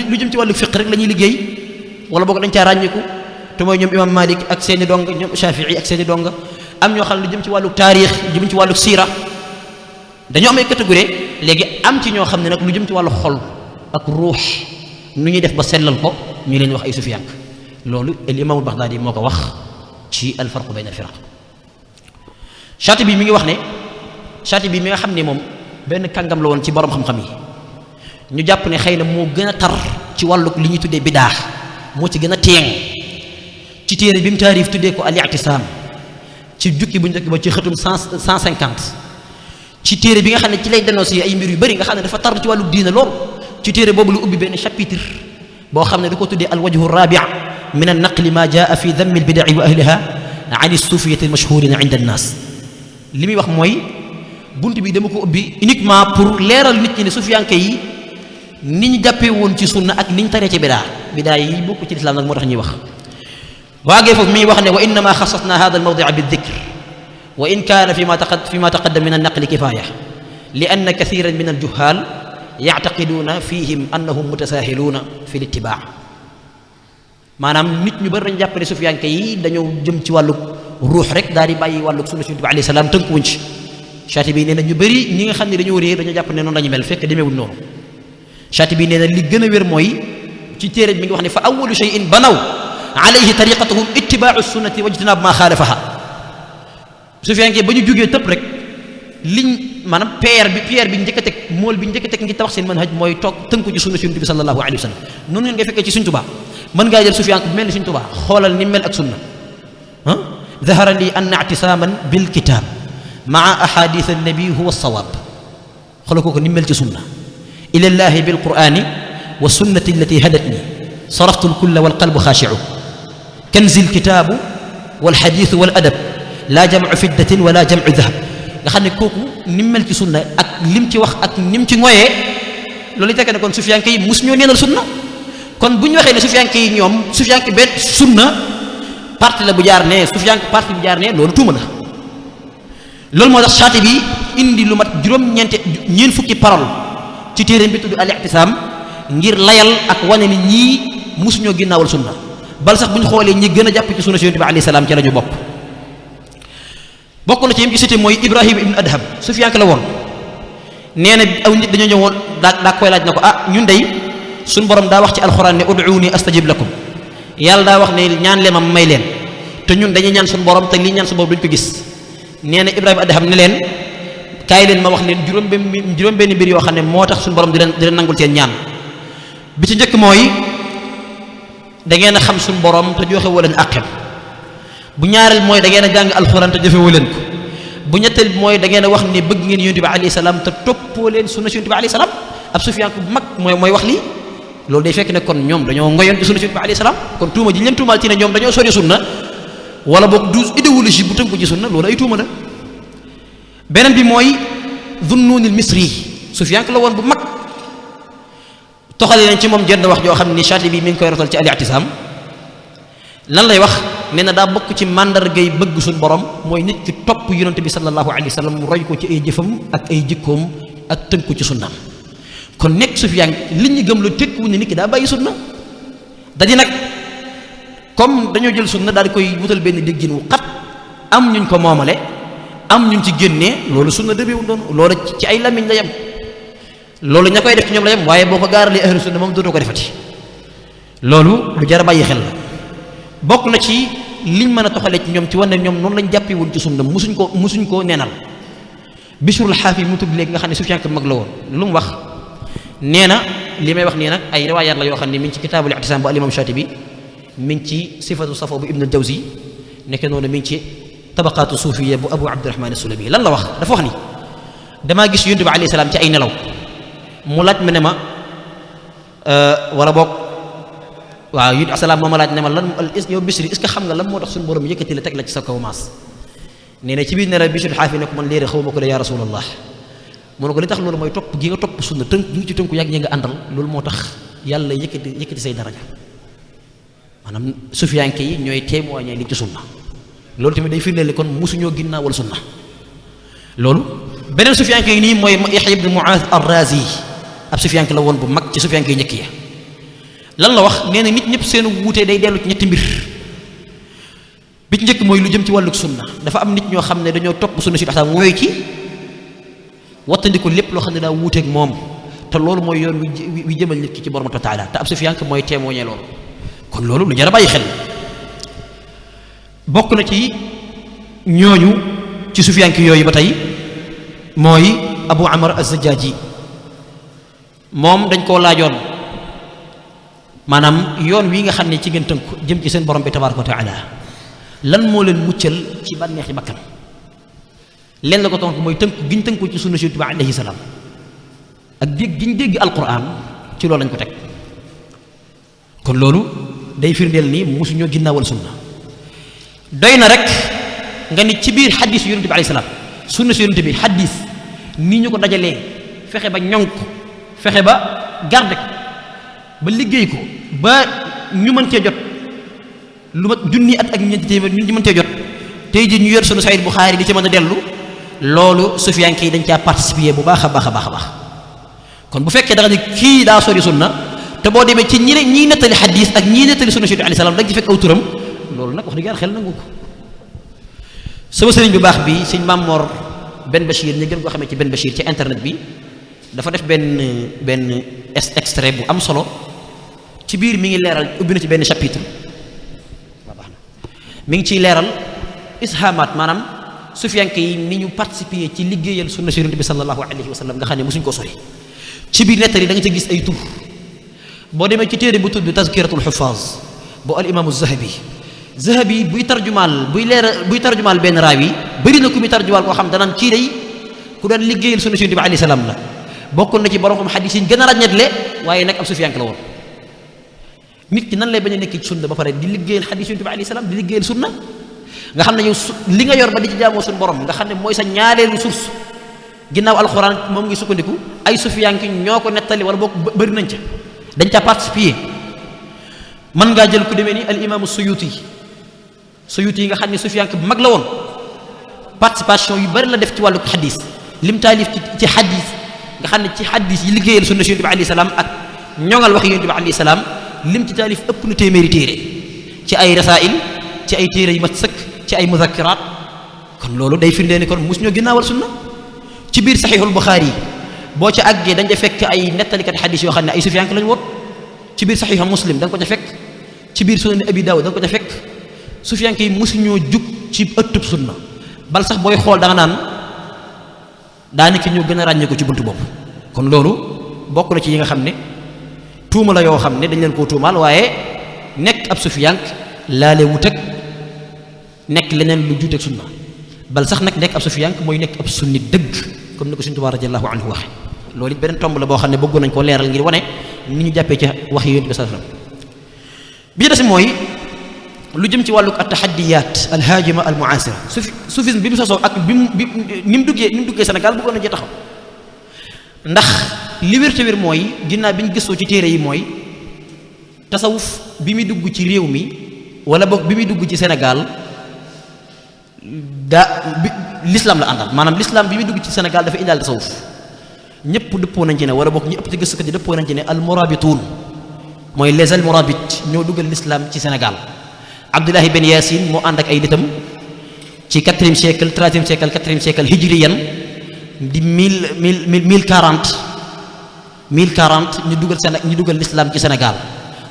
lu jëm ci wàllu fiq rek la ñuy liggéey wala boog dañ caa ràññiku te mooy ñoom imam Malik ak seeni donga ñoom Shafii ak seeni donga am ñoo xam ne lu jëm ci wàllu taarix jëm ci wàllu siira dañoo am ay catégorie léegi am ci ñoo xam ne nag lu jëm ci wàllu xol ak ruux nu ñuy def ba sellal ko ñu leen wax ay sufiyank loolu al imaamul Baxdaadi moo ko wax ci al farq bayna al firaq Shaatibi mi ngi wax ne Shaatibi mi nga xam ne moom benn kàngam la woon ci borom xam-xam yi ñu jàpp ne xëy na moo gën a tar ci wàllu li ñuy tuddee bidaa moo ci gën a teeng ci téere bi mu taarif tuddee ko al-i'tisaam ci jukki bu njëkk ba ci xëtum 150 ci téere bi nga xam ne ci lay dénoncé ay mbir yu bëri nga xam ne dafa tar ci wàllu diina lool ci téere boobu lu ubbi benn chapitre boo xam ne da ko tuddee al-wajhu rabi' min an-naqli ma jaa fi dammi al-bida'i wa ahliha an as-sufiyyati al-mashhurina 'inda an-nas li muy wax mooy bunt bi dama ko ubbi uniquement pour leeral nit ñi ne sufiyanke yi ni ñu jàppee woon ci sunna ak ni ñu taree ci bidaa yi bokk ci lislaam nag moo tax ñuy wax waagee foofu mi wax ne wa innama xasasna hada almawdia bildikr wa in kaana fi ma taqaddam min annaqli kifaya li anna kathiran min aljuhal yactaqiduuna fihim annahum mutasaahiluuna fi litibaa maanaam nit ñu bari dañu jàpp ne sufiyanke yi dañoo jëm ci wàllu ruux rek daal di bàyyi wàllu sunna Yonent bi alayhi salaam tënkuwuñ ci Shaatibi nee na ñu bëri ñi nga xam ne dañoo réer dañoo jàpp ne noonu lañu mel fekk demeewul noonu Shaatibi nee na li gën a wér mooy ci téere mi ngi wax ne fa awwalu shay'in banaw alayhi tariqatuhum ittibaa'u sunnati wa ijtinaab maa xaalafaha sufiyanke ba ñu jógee tëpp rek liñ maanaam pierre bi njëkk a teg mool bi njëkk a teg ngi tabax seen manhaj mooy toog tënku ci sunna Yonent bi sallallahu alayhi wa sallam noonu ngeen nga fekkee ci Sëriñ Tuubaa mën ngaa jël sufiyanke bu mel ni Sëriñ Tuubaa xoolal ni mel ak sunna dahara li anna i'tisaaman bil kitaab maa ahadith annabi huwa as-sawaab xoolal kooku ni mel ci sunna ila llahi bil qur'ani wa sunnati allati hadatni saraftu al-kulla wal qalbu xaashi'u kanzi al-kitaabu wal hadiith wal adab laa jam'u fiddatin wala jam'u dahab nga xam ne kooku ni mel ci sunna ak lim ci wax ak nim ci ngoyee loolu tekk ne kon sufiyanke yi mus ñoo neenal sunna kon bu ñu waxee ne sufiyanke yi ñoom sufiyanke benn sunna parti la bu jaar ne sufiyanke parti bu jaar ne loolu tuuma la loolu moo tax Shaatibi indi lu mat ñeent fukki parole ci téere bi tudd al-i'tisaam ngir layal ak wane ni ñii musuñoo ginnaawal sunna bal sax bu ñu xoolee ñi gën a jàpp ci sunna Yonent bi alayhi salaam ci la ñu bokk na ci yim ci cité mooy Ibrahim ibn Adham sufiyanke la woon nee na aw nit dañoo ñëwoon daa koy laaj na ko ñun day suñu borom daa wax ci alxuraan ne ud'uuni astajib lakum yàlla daa wax ne ñaan leen ma may leen te ñun dañuy ñaan suñu borom te lii ñaan suñu borom duñ ko gis nee na Ibrahima Adham ne leen kaay leen ma wax leen juróom benn mbir yoo xam ne moo tax suñu borom di leen nangul seen ñaan bi ci njëkk mooy da ngeen a xam suñu borom te joxe woo leen àqem bu ñaareel mooy da ngeen a jàng alxuraan te jëfe woo leen ko bu ñetteel mooy da ngeen a wax ne bëgg ngeen Yonent bi alayhi salaam te toppoo leen sunna Yonent bi alayhi salaam ab sufiyanke bu mag mooy wax lii loolu day fekk ne kon ñoom dañoo ngoyoon ci sunna Yonent bi alayhi salaam kon tuuma ji leen tuumaal ci ne ñoom dañoo sori sunna wala boog du idéologie bu tënku ci sunna loolu ay tuuma la beneen bi mooy Zunnunil Misri sufiyanke la woon bu mag toxalee nañ ci moom jenn wax joo xam ni Shaatibi mi ngi koy rotal ci al-i'tisaam lan lay wax nee na daa bokk ci màndargay bëgg suñu borom mooy nit ki topp Yonent bi sallallahu alayhi wa sallam mu roy ko ci ay jëfam ak ay jikkoom ak tënku ci sunnaam kon nekk sufiyanke li ñu gëm la tekkiwuñ ne nit ki daa bàyyi sunna dañu nag comme dañoo jël sunna daal di koy wutal benn déggin wu xat am ñuñ ko moomale am ñuñ ci génnee loolu sunna dëbeewu doon loolu ci ay lamiñ la yem loolu ña koy def ci ñoom la yem waaye boo ko gaaralee ahlu sunna moom dootoo ko defati loolu lu jar a bàyyi xel la bokk na ci liñ mën a toxalee ci ñoom ci wane ñoom noonu lañ jàppee woon ci sunna musuñ ko neenal Bishrul Haafi mu tudd léegi nga xam ne sufiyanke mag la woon lu mu wax nee na li may wax nii nag ay riwaayaat la yoo xam ne mi ngi ci kitaabul i'tisaam bu al-imaam Shaatibi mi ngi ci sifatu safo bu Ibn al-Jawzi nekk noonu mi ngi ci tabaqaatu suufiya bu Abu Abdurahmaan as-Sulami lan la wax dafa wax ni damaa gis Yonent bi alayhi salaam ci ay nelaw mu laaj ma ne ma wala boog waaw Yonent bi salaam moo ma laaj ne ma lan yow Bisri est-ce que xam nga lan moo tax suñu borom yëkkati la teg la ci sa kaw maas nee na ci biir nelaw Bishrul Haafi ne ko man léegi xaw ma ko de yaa rasulallah mu ne ko li tax loolu mooy topp gi nga topp sunna tënk gi nga ci tënku yàgg ñi nga àndal loolu moo tax yàlla yëkkati say daraja maanaam sufiyanke yi ñooy témoigner li ci sunna loolu tamit day firndeel kon musuñoo ginnaawal sunna loolu beneen sufiyanke yi nii mooy Yahya ibn Mu'aaz ar-Raazi ab sufiyanke la woon bu mag ci sufiyanke yi njëkk ya lan la wax nee na nit ñëpp seen wuutee day dellu ci ñetti mbir bi ci njëkk mooy lu jëm ci wàlluk sunna dafa am nit ñoo xam ne dañoo topp sunna si dax mooy ci wattandiku lépp loo xam ne daa wuuteeg moom te loolu mooy yoon wi jëmal nit ki ci borom taala te ab sufiyanke mooy témoigner loolu kon loolu lu jar a bàyyi xel bokk na ci ñooñu ci sufiyanke yooyu ba tey mooy Abu Amr az-Zajjaji moom dañ koo laajoon maanaam yoon wi nga xam ne ci ngeen tënku jëm ci seen borom bi tabaaraka wa taala lan moo leen muccal ci bànneexi bakkan leen la ko tontu mooy tënku giñ tënku ci sunna Yonent bi alayhi salaam ak dégg giñ dégg alquran ci loolu lañ ko teg kon loolu day firndeel ni mosuñoo ginnaawal sunna doy na rek nga ni ci biir xadis Yonent bi alayhi salaam sunna si Yonent bi xadis nii ñu ko dajalee fexe ba ñoŋ ko fexe ba garde ko ba liggéey ko ba ñu mën cee jot lu mat junni at ak ñeenti téeméer ñu mën cee jot tey ji ñu yor sunu Sahih Bukhari di ci mën a dellu loolu sufiyanke yi dañ caa participer bu baax a baax a baax a baax kon bu fekkee da nga ne kii daa sori sunna te boo demee ci ñii nettali xadis ak ñii nettali sunna Yonent bi alayhi salaam da nga ci fekk aw turam loolu nag wax dëgg yàlla xel nangu ko sama sëriñ bu baax bi sëñ Mamor Ben Bachir ñu gën koo xamee ci Ben Bachir ci internet bi dafa def benn extrait bu am solo ci biir mi ngi leeral ubbi na ci benn chapitre mi ngi ciy leeral ishamaat maanaam sufiyanke yi ni ñu participer ci liggéeyal sunna si Yonent bi sallallahu alayhi wa sallam nga xam ne mosuñ koo sori ci biir nettali da nga ca gis ay tur boo demee ci téere bu tudd tazkiratul xufaaz bu al imaamu zahabi buy tarjumaal benn raawi bëri na ku muy tarjumaal koo xam danaan kii day ku doon liggéeyal sunna si Yonent bi alayhi salaam la bokkoon na ci borom xam xadis yi gën a ràññetle waaye nag ab sufiyanke la woon nit ki nan lay bañ a nekk ci sunna ba pare di liggéeyal xadis Yonent bi alayhi salaam di liggéeyal sunna nga xam ne yow li nga yor ba di ci jaamoo suñu borom nga xam ne mooy sa ñaareelu source ginnaaw alxuraan moom ngi sukkandiku ay sufiyanke ñoo ko nettali wala boo bëri nañ ca dañ ca participer mën ngaa jël ku demee ni al imaamu Suyuti yi nga xam ne sufiyanke bu mag la woon participation yu bari la def ci wàllu xadis lim taalif ci xadis nga xam ne ci xadis yi liggéeyal sunna si Yonent bi alayhi salaam ak ñoŋal wax Yonent bi alayhi salaam lim ci taalif ëpp na téeméeri téere ci ay rasail ci ay téere yu mat sëkk ci ay muzakkiraat kon loolu day firndee ni kon mus ñoo ginnaawal sunna ci biir saxiixul Buxaari boo ca àggee dañ ca fekk ay nettalikat xadis yoo xam ne ay sufiyanke lañu woon ci biir saxiixu Muslim da nga ko ca fekk ci biir sunan Abi Daawud da nga ko ca fekk sufiyanke yi mosuñoo jug ci ëttub sunna bal sax booy xool da nga naan daanaka ñoo gën a ràññee ko ci buntu bopp kon loolu bokk na ci yi nga xam ne tuuma la yoo xam ne dañ leen koo tuumaal waaye nekk ab sufiyank laale wut ak nekk leneen lu juuteeg sunna bal sax nag nekk ab sufiyank mooy nekk ab sunni dëgg comme ni ko Sëriñ Tuubaa radiyallahu anhu waxe loolu it beneen tomb la boo xam ne bëggoon nañ koo leeral ngir wane ni ñu jàppee ca wax yi Yonent bi sallallahu alayhi wasallam bi des mooy lu jëm ci wàllu at-tahaddiyat al-hajima al-mu'asira soufisme bi mu sosoo ak ni mu duggee Sénégal bëggoon na cee taxaw ndax li wér te wér mooy ginnaaw bi ñu gëstoo ci téere yi mooy tasawuf bi muy dugg ci réew mi wala boog bi muy dugg ci Sénégal l'islam la àndal maanaam l'islam bi muy dugg ci Sénégal dafa indaal tasawuf ñëpp dëppoo nañ ci ne wala boog ñu ëpp ci gëstukat yi dëppoo nañ ci ne al-murabituun mooy les almorabites ñoo dugal l'islam ci Sénégal Abdullahi Ben Yaasin moo ànd ak ay nitam ci 4e siècle 3e siècle 4e siècle hijriyan di 1040 ñu dugal l'islam ci Sénégal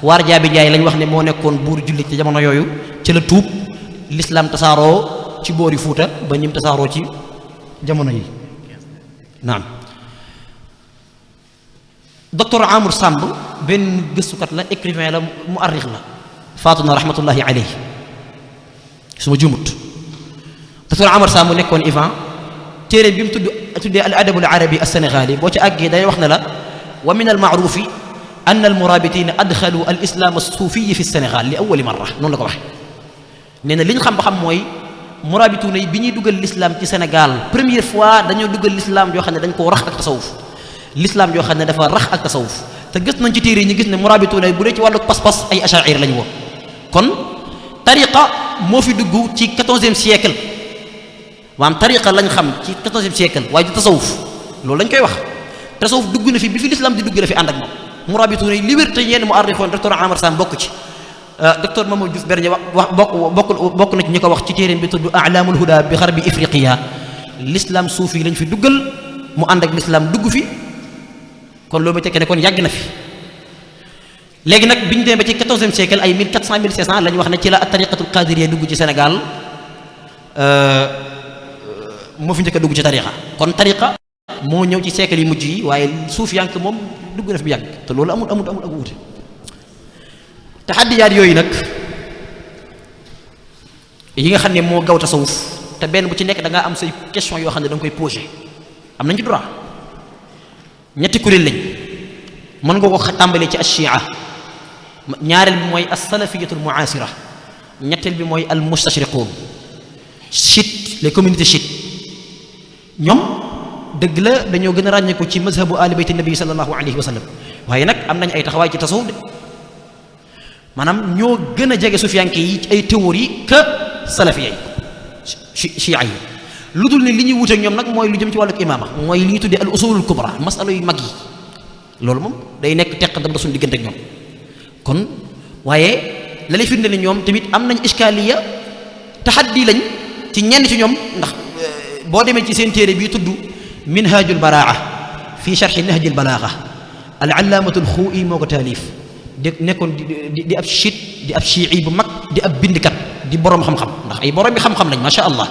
waar jaabi Njaay lañ wax ne moo nekkoon buur jullit ci jamono yooyu ci la tuub l'islam tasaaroo ci boori Fuuta ba ñim tasaaroo ci jamono yi naam docteur Amour Samb benn gëstukat la écrivain la muarrix la faatu na rahmatullahi alayhi su ma jumut docteur Amour Samb nekkoon Ivan téere bi mu tuddee al adab al arabi al sénégali boo ci àggee day wax ne la wa min al maarufi an al murabitina adxalu al islam as-suufi fi Sénégal li awwali marra noonu la ko waxee nee na li ñu xam ba xam mooy murabituuna yi bi ñuy dugal l'islam ci Sénégal première fois dañoo dugal l'islam yoo xam ne dañ koo rax ak tasawuf l'islam yoo xam ne dafa rax ak tasawuf te gis nañ ci téere yi ñu gis ne murabituuna yi bu dee ci wàllu pas-pas ay achair lañu woon kon tariqa moo fi dugg ci 14e siècle maanaam tariqa lañ xam ci 14e siècle waaye du tasawuf loolu lañ koy wax tasawuf dugg na fi bi fi l'islam di dugg la fi ànd ak moom murabituuna yi liberté yenn mu arrifoon docteur Amar Sam bokk ci docteur Mamadou Diouf Berdié wax bokk na ci ñi ko wax ci téeréem bi tudd a'lamul huda bi xarbi ifriqiya l'islam suufi lañ fi duggal mu ànd ak l'islam dugg fi kon loolu ba tekkee ne kon yàgg na fi léegi nag bi ñu demee ba ci 14e siècle ay 1400 1500 la ñu wax ne ci la tariqatul qadiriyya dugg ci Sénégal moo fi njëkk a dugg ci tariqa kon tariqa moo ñëw ci siècle yi mujj yi waaye suufiyank moom dugg na fi bu yàgg te loolu amul ak wuute taxaddiyaat yooyu nag yi nga xam ne moo gaw tasawuf te benn bu ci nekk da ngaa am say question yoo xam ne da nga koy posé am nañ ci droit ñetti kuréel lañ mën nga ko tàmbalee ci ashia ñaareel bi mooy as-salafiyatul mu'asira ñetteel bi mooy al mustashriqun chiite les communautés chiites ñoom dëgg la dañoo gën a ràññeeku ci mazhabu ali bayti nabi sallallahu alayhi wa sallam waaye nag am nañ ay taxawaay ci tasawuf de maanaam ñoo gën a jege sufiyanke yi ci ay théorie que salafiya yi chia yi lu dul ni li ñuy wuteek ñoom nag mooy lu jëm ci wàllu imaama mooy li ñuy tuddee al usulul kubra masala yu mag yi loolu moom day nekk teqantam da suñu diggante ak ñoom kon waaye la lay firnde ni ñoom tamit am nañ iskaliya taxaddi lañ ci ñenn ci ñoom ndax boo demee ci seen téere bii tudd minhajul baraa fi sharxi nahjil balaaga al allaamatul xuu'i moo ko taalif di nekkoon di ab chiite di ab chii bu mag di ab bindkat di borom xam-xam ndax ay borom bi xam-xam lañ macha allah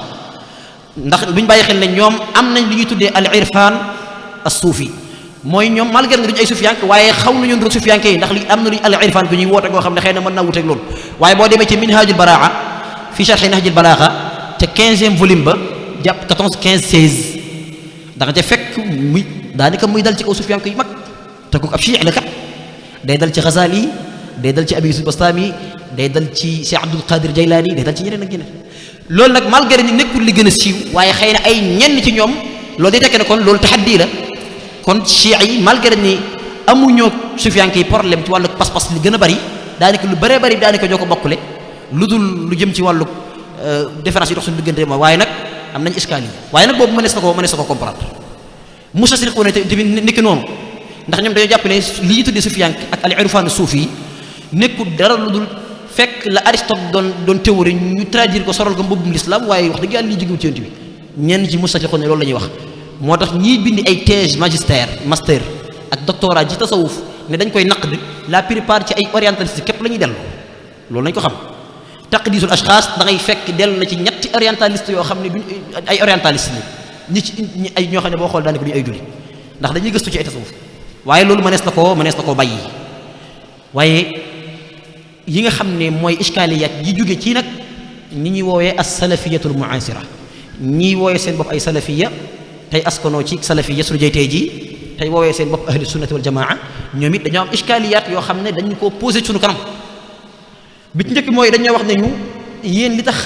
ndax buñ bàyyi xel ne ñoom am nañ li ñuy tuddee al irfan as suufi mooy ñoom malgré nga duñu ay sufiyank waaye xaw nañu ndoog sufiyanke yi ndax li am na lu al irfan gu ñuy woote goo xam ne xëy na mën naa wuteeg loolu waaye boo demee ci minhajul baraa fi sharxi nahjil balaaga ca 15e volume ba jàpp 14 15 16 da nga ca fekk muy daanaka muy dal ci kaw sufiyanke yu mag te kooku ab chii la kat day dal ci Ghazali day dal ci Abi Yusuf Bastami day dal ci Cheikh Abdul Qadir Jaylani day dal ci ñeneen ak ñeneen loolu nag malgré ni nekkul li gën a siiw waaye xëy na ay ñenn ci ñoom loolu day tekkee ne kon loolu taxaddi la kon chia yi malgré ni amuñoo sufiyanke yi problème ci wàllu pas-pas li gën a bari daanaka lu bëree bari daanaka ñoo ko bokkule lu dul lu jëm ci wàllu différence yi dox suñu diggante moom waaye nag am nañ iskali waaye nag boobu mënees na ko comprendre mustashriquna tamit nekk noonu ndax ñoom dañoo jàpp ne li ñu tuddee sufiyanke ak al irfan suufi yi nekkul dara lu dul fekk la Aristote doon théorie ñu traduire ko soral ko mbubbum l'islam waaye wax dëgg yàlla liy jógewul ci yonent bi ñenn ci mustashriquna ne loolu la ñuy wax moo tax ñiy bindi ay thèse master ak doctorat ci tasawuf ne dañ koy naqd la plupart ci ay orientaliste képp la ñuy dellu loolu nañ ko xam taqdisul ashxaas da ngay fekk dellu na ci ñetti orientaliste yoo xam ne duñ ay orientaliste la ñi ay ñoo xam ne boo xool daanaka duñu ay julli ndax dañuy gëstu ci ay tasawuf waaye loolu mënees na koo bàyyi waaye yi nga xam ne mooy iskaaliyat yi jóge ci nag ñi ñuy woowee as salafiyatul muasira ñiy woowee seen bopp ay salafiya tey askanoo ci salafiya suñu jëy tey jii tey woowee seen bopp ahli sunnati wal jamaa ñoom it dañoo am iskaaliyat yoo xam ne dañu koo posé suñu kanam bi ci njëkk mooy dañoo wax ne ñu yéen li tax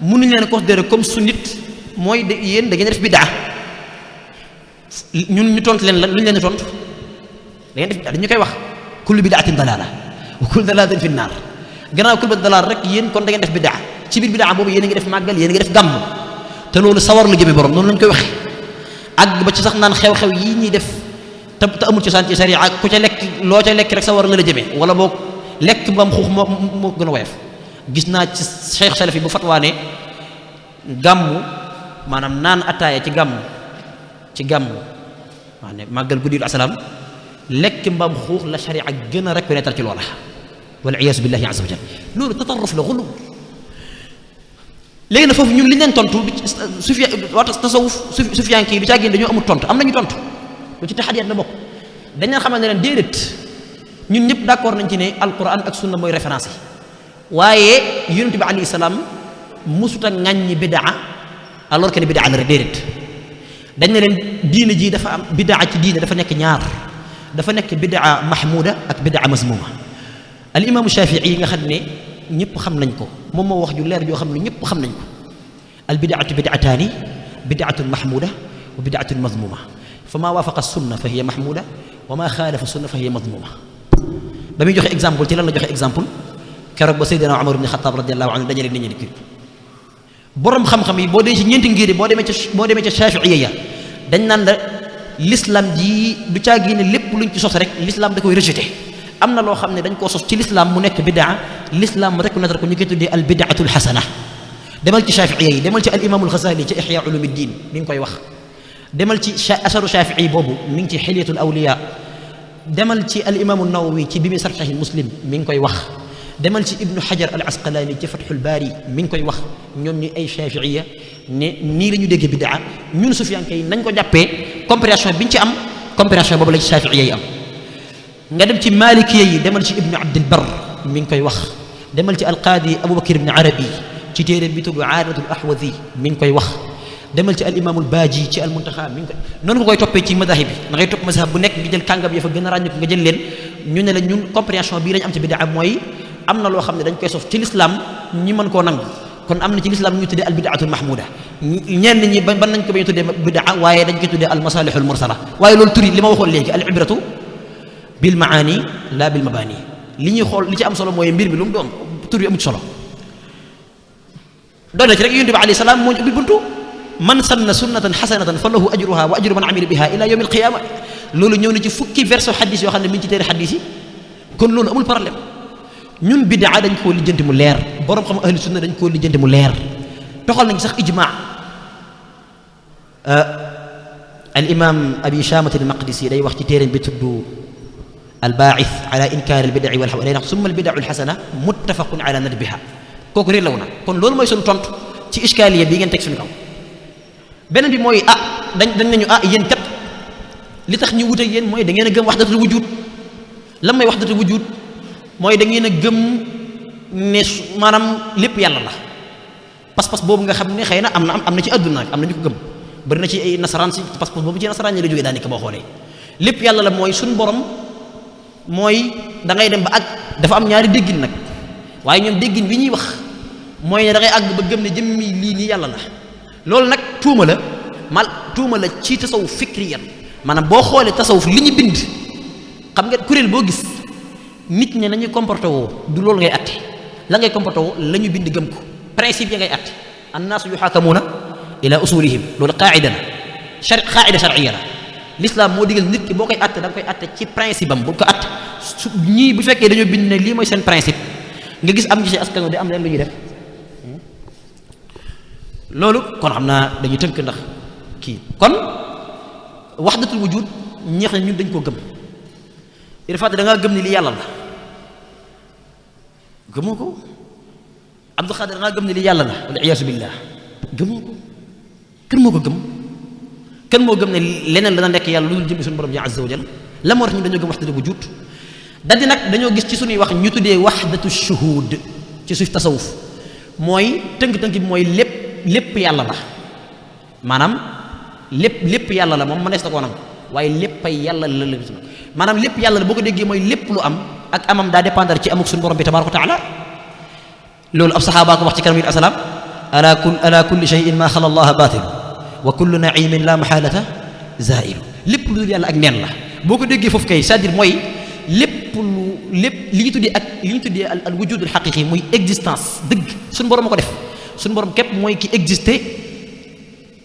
mënuñ leen considérer comme sunnit mooy yéen da ngeen def bidaa ñun ñu tontu leen lan lu ñu leen di tontu da ngeen def bidaa dañu koy wax kullu bidaatin dalaala wa kullu dalaalatin fi naar gannaaw kullu dalaal rek yéen kon da ngeen def bidaa ci biir bidaa boobu yéen a ngi def màggal yéen a ngi def gàmm te loolu sawar la jëme borom noonu lañ koy waxe àgg ba ci sax naan xew-xew yii ñuy def te amul cosaan ci sariya ku ca lekk loo ca lekk rek sawar la la jëmee wala boog lekk ba am xuux moo gën a woyof gis naa ci Cheikh Salafi bu fatwaane gàmmu maanaam naan ataaya ci gàmmu waa ne màggal guddi asalaam lekk mbaam xuux la sharia gën a reconnaître ci loola wal iyaasu billahi azza wa jal loolu tatarruf la xulu léegi na foofu ñun li ñu leen tontu sufiya waa tasawuf sufiyanke yi du caa génn dañoo amul tontu am nañu tontu lu ci taxadiyaat la bokk dañ leen xamal ne leen déedéet ñun ñëpp d'accord nañ ci ne alquran ak sunna mooy référence yi waaye yonent bi alayhi salaam musuta ŋàññi bidaa alors que ne bidaa la rek déedéet dañ ne leen diine ji dafa am bidaa ci diine dafa nekk ñaar dafa nekk bidaa mahmuda ak bidaa mazmuma al imaamu Shafii yi nga xam ne ñëpp xam nañ ko moom moo wax ju leer joo xam ne ñëpp xam nañ ko al bidaatu bidaataani bidaatun mahmuda wa bidaatun mazmuma fa maa waafaqa sunna fa hiya mahmuda wa maa xaalafa sunna fa hiya mazmuma ba muy joxe exemple ci lan la joxe exemple keroog ba Seydina Umar ibn Xattaab radiyallahu anhu dajale nit ñi di kii borom xam-xam yi boo dee ci ñeenti ngir boo demee ca Shaafi'iyya ya dañ naan la l'islam ji du caagi ne lépp luñ ci sos rek l'islam da koy rejeté am na loo xam ne dañ koo sos ci lislaam mu nekk bidaa lislaam reconnaître ko ñu koy tuddee al bidaatul xasana demal ci shafiiya yi demal ci al imaamul xasaali ci ihya ulumuddin mi ngi koy wax demal ci asaru shafii boobu mi ngi ci xilyatul awliya demal ci al imaamu nawawi ci bi muy sarh sahih muslim mi ngi koy wax demal ci ibnu xajar al asqalaani ci fathul baari mi ngi koy wax ñoom ñi ay shafiiya ne nii la ñu déggee bidaa ñun sufiyanke yi nañ ko jàppee compréhension bi ñu ci am compréhension boobu la ci shafiiya yi am nga dem ci malikiya yi demal ci ibnu abdil bar mi ngi koy wax demal ci alqaadi abubakar ibn arabi ci téere bi tudd aadatul ahwazi mi ngi koy wax demal ci al imaamul baaji ci al muntaxa mi ngi koy noonu nga koy toppee ci madahib yi da ngay topp mazhab bu nekk nga jël kàngam ya fa gën a ràññeeku nga jël leen ñu ne la ñun compréhension bii lañ am ci bidaa mooy am na loo xam ne dañ koy sof ci lislaam ñi mën koo nangu kon am na ci lislaam ñu tuddee al bidaatul mahmuda ñenn ñi ban nañ ko ba ñu tuddee bidaa waaye dañ koy tuddee al masalihul mursala waaye loolu turi li ma waxoon léegi al ibratu bil maani la bil mabani li ñuy xool li ci am solo mooy mbir mi lu mu doon tur yi amut solo doon na ci rek yonent bi alayhi salaam moo ñu ubbi buntu man sanna sunnatan xasanatan fa lahu ajruha wa ajru man amila biha ila yawm alqiyama loolu ñëw na ci fukki verso xadis yoo xam ne mi ngi ci téere xadis yi kon loolu amul problème ñun bidaa dañ koo lijjanti mu leer borom xam ahli sunna dañ koo lijjanti mu leer toxal nañ sax ijmaa al imam abi shamat al maqdisi day wax ci téere bi tudd albaaxis ala inkaar albidaci wal day nax summa albidacu alxasana muttafaqun ala nadbiha kooku réer law na kon loolu mooy suñu tontu ci iskaliya bii ngeen teg suñu kaw beneen bi mooy dañ nañu yéen kat li tax ñu wute yéen mooy da ngeen a gëm waxdatul wujud lan mooy waxdatul wujud mooy da ngeen a gëm ne maanaam lépp yàlla la pas-pas boobu nga xam ne xëy na am na ci àdduna nag am na ñu ko gëm bëri na ci ay nasaraan si pas-pas boobu ci nasaraan ñi la jógee daanaka boo xoolee lépp yàlla la mooy suñu borom mooy da ngay dem ba àgg dafa am ñaari déggin nag waaye ñoom déggin bi ñuy wax mooy ne da ngay àgg ba gëm ne jëmmi lii nii yàlla la loolu nag tuuma la ci tasawuf fikriyan maanaam boo xoolee tasawuf li ñu bind xam nga kuréel boo gis nit ñi nañuy comporté woo du loolu ngay atte la ngay comporté woo la ñu bind gëm ko principe ya ngay atte annaasu yuxaakamuuna ila usulihim loolu qaida la qaida sharciya la l'islam moo digal nit ki boo koy atte da nga koy atte ci principe am bu ko atte su ñii bu fekkee dañoo bind ne lii mooy seen principe nga gis am ci askan di am leen lu ñuy def loolu kon xam naa dañuy tënk ndax kii kon waxdatul wujud ñeex na ñun dañ koo gëm irfaat da ngaa gëm ni li yàlla la gëmoo ko Abdul Xaadir da ngaa gëm ni li yàlla la wal iyaasu billah gëmoo ko kan moo ko gëm kan moo gëm ne leneen dana nekk yàlla lu dul jëm suñu borom ji azza wa jal la moo tax ñu dañoo gëm waxdatul wujud daldi nag dañoo gis ci suñuy wax ñu tuddee waxdatu shuhud ci suuf tasawuf mooy tënk-tënk bi mooy lépp yàlla la maanaam lépp yàlla la moom mënees na koo nangu waaye léppay yàlla la maanaam lépp yàlla la boo ko déggee mooy lépp lu am ak amam daa dépendre ci amuk suñu borom bi tabaraka wa taala loolu ab saxaaba ko wax ci kanam yi asalaam ala kulli shay'in ma xala allaha batil wa kullu naimin la maxaalata zailu lépp lu dul yàlla ak neen la boo ko déggee foofu kay c'est-à-dire mooy lépp li ñu tuddee al wujudul xaqiqi muy existence dëgg suñu borom a ko def suñu borom képp mooy ki existé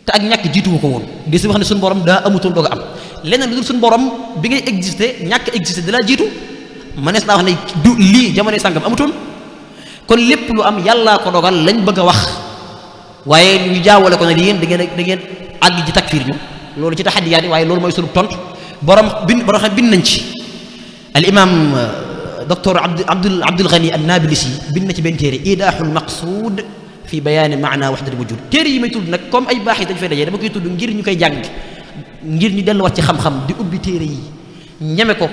te ak ñàkk jiituwu ko woon di si wax ne suñu borom daa amutoon doog a am leneen lu dul suñu borom bi ngay existé ñàkk existé da laa jiitu mënees naa wax ne du lii jamono sàngam amutoon kon lépp lu am yàllaa ko dogal lañ bëgg a wax waaye ñu jaawale ko ne di yéen da ngeen àgg ji takfiir ñu loolu ci taxadiyaat yi waaye loolu mooy sunu tontu borom xam bind nañ ci al imam docteur Abdul Ghani an-Nabilisi bind na ci benn téere idaaxul maqsuud fi bayaani maana waxdatul wujud téere yi may tudd nag comme ay baax yi dañ fay dajee dama koy tudd ngir ñu koy jàng ngir ñu delluwaat ci xam-xam di ubbi téere yi ñeme ko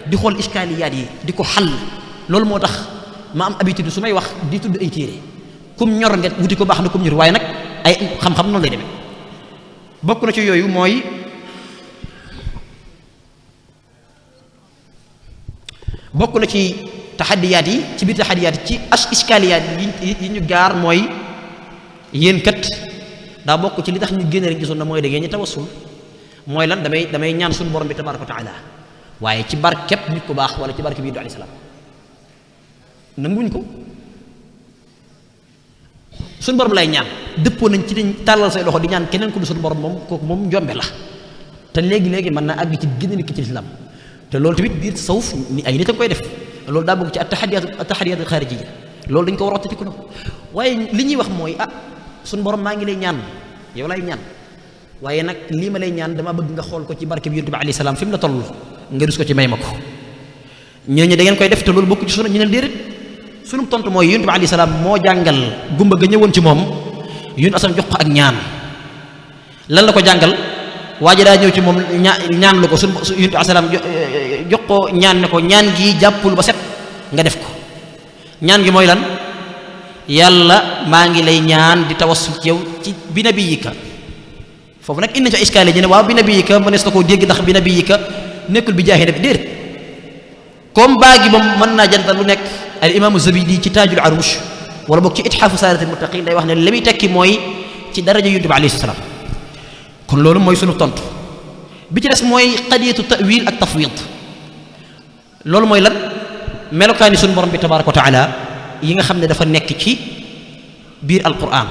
di xool iskaaliyaat yi di ko xàll loolu moo tax ma am habitude su may wax di tudd ay téere kum ñor nga wuti ko baax na kum ñor waaye nag ay xam-xam noonu lay demee bokk na ci yooyu mooy bokk na ci taxadiyaat yi ci biir taxadiyaat yi ci iskaaliyaat yi ñu gaar mooy yéen kat daa bokk ci li tax ñu génne rek gisoon na mooy da ngeen ñu tawassul mooy lan damay ñaan suñu borom bi tabaraka wa taala waaye ci barkeb nit ku baax wala ci barke bi Iidu alayhi salaam nanguñ ko suñu borom lay ñaan dëppoo nañ ci dañ tàllal say loxo di ñaan keneen ku du suñu borom moom kooku moom njombe la te léegi mën naa àgg ci génne nit ki ci lislaam te loolu tamit biir tasawuf ni ay nit a koy def loolu daa bokk ci at-taxadiyaat al-xaarijiyya loolu dañ ko war a waxtaanee ko waaye li ñuy wax mooy suñu borom maa ngi lay ñaan yow lay ñaan waaye nag lii ma lay ñaan dama bëgg nga xool ko ci barke bi yonent bi alayhi salaam fi mu la toll nga rus ko ci may ma ko ñooñu da ngeen koy def te loolu bokk ci sunu ñu ne déedéet sunu tontu mooy yonent bi alayhi salaam moo jàngal gumba ga ñëwoon ci moom yun asam jox ko ak ñaan lan la ko jàngal waaja daa ñëw ci moom ñaan lu ko sunu yonent bi alayhi salaam jox ko ñaan ne ko ñaan gi jàppul ba set nga def ko ñaan gi mooy lan yàlla maa ngi lay ñaan di tawassul ci yow ci bi nabiyika foofu nag indi ca iskaale ji ne waaw bi nabiyika mënees na koo dégg ndax bi nabiyika nekkul bi jaahi nabi déedéet comme baa gi moom mën naa jantal lu nekk al imaamu Zabidi ci taajul arush wala boog ci itxaafu saadatil muttaqin day wax ne li muy tekki mooy ci daraja yonent bi alayhi salaam kon loolu mooy sunu tontu bi ci des mooy qadiyatu ta'wil ak tafwid loolu mooy lan melokaani sunu borom bi tabaraka wa taala yi nga xam ne dafa nekk ci biir alquran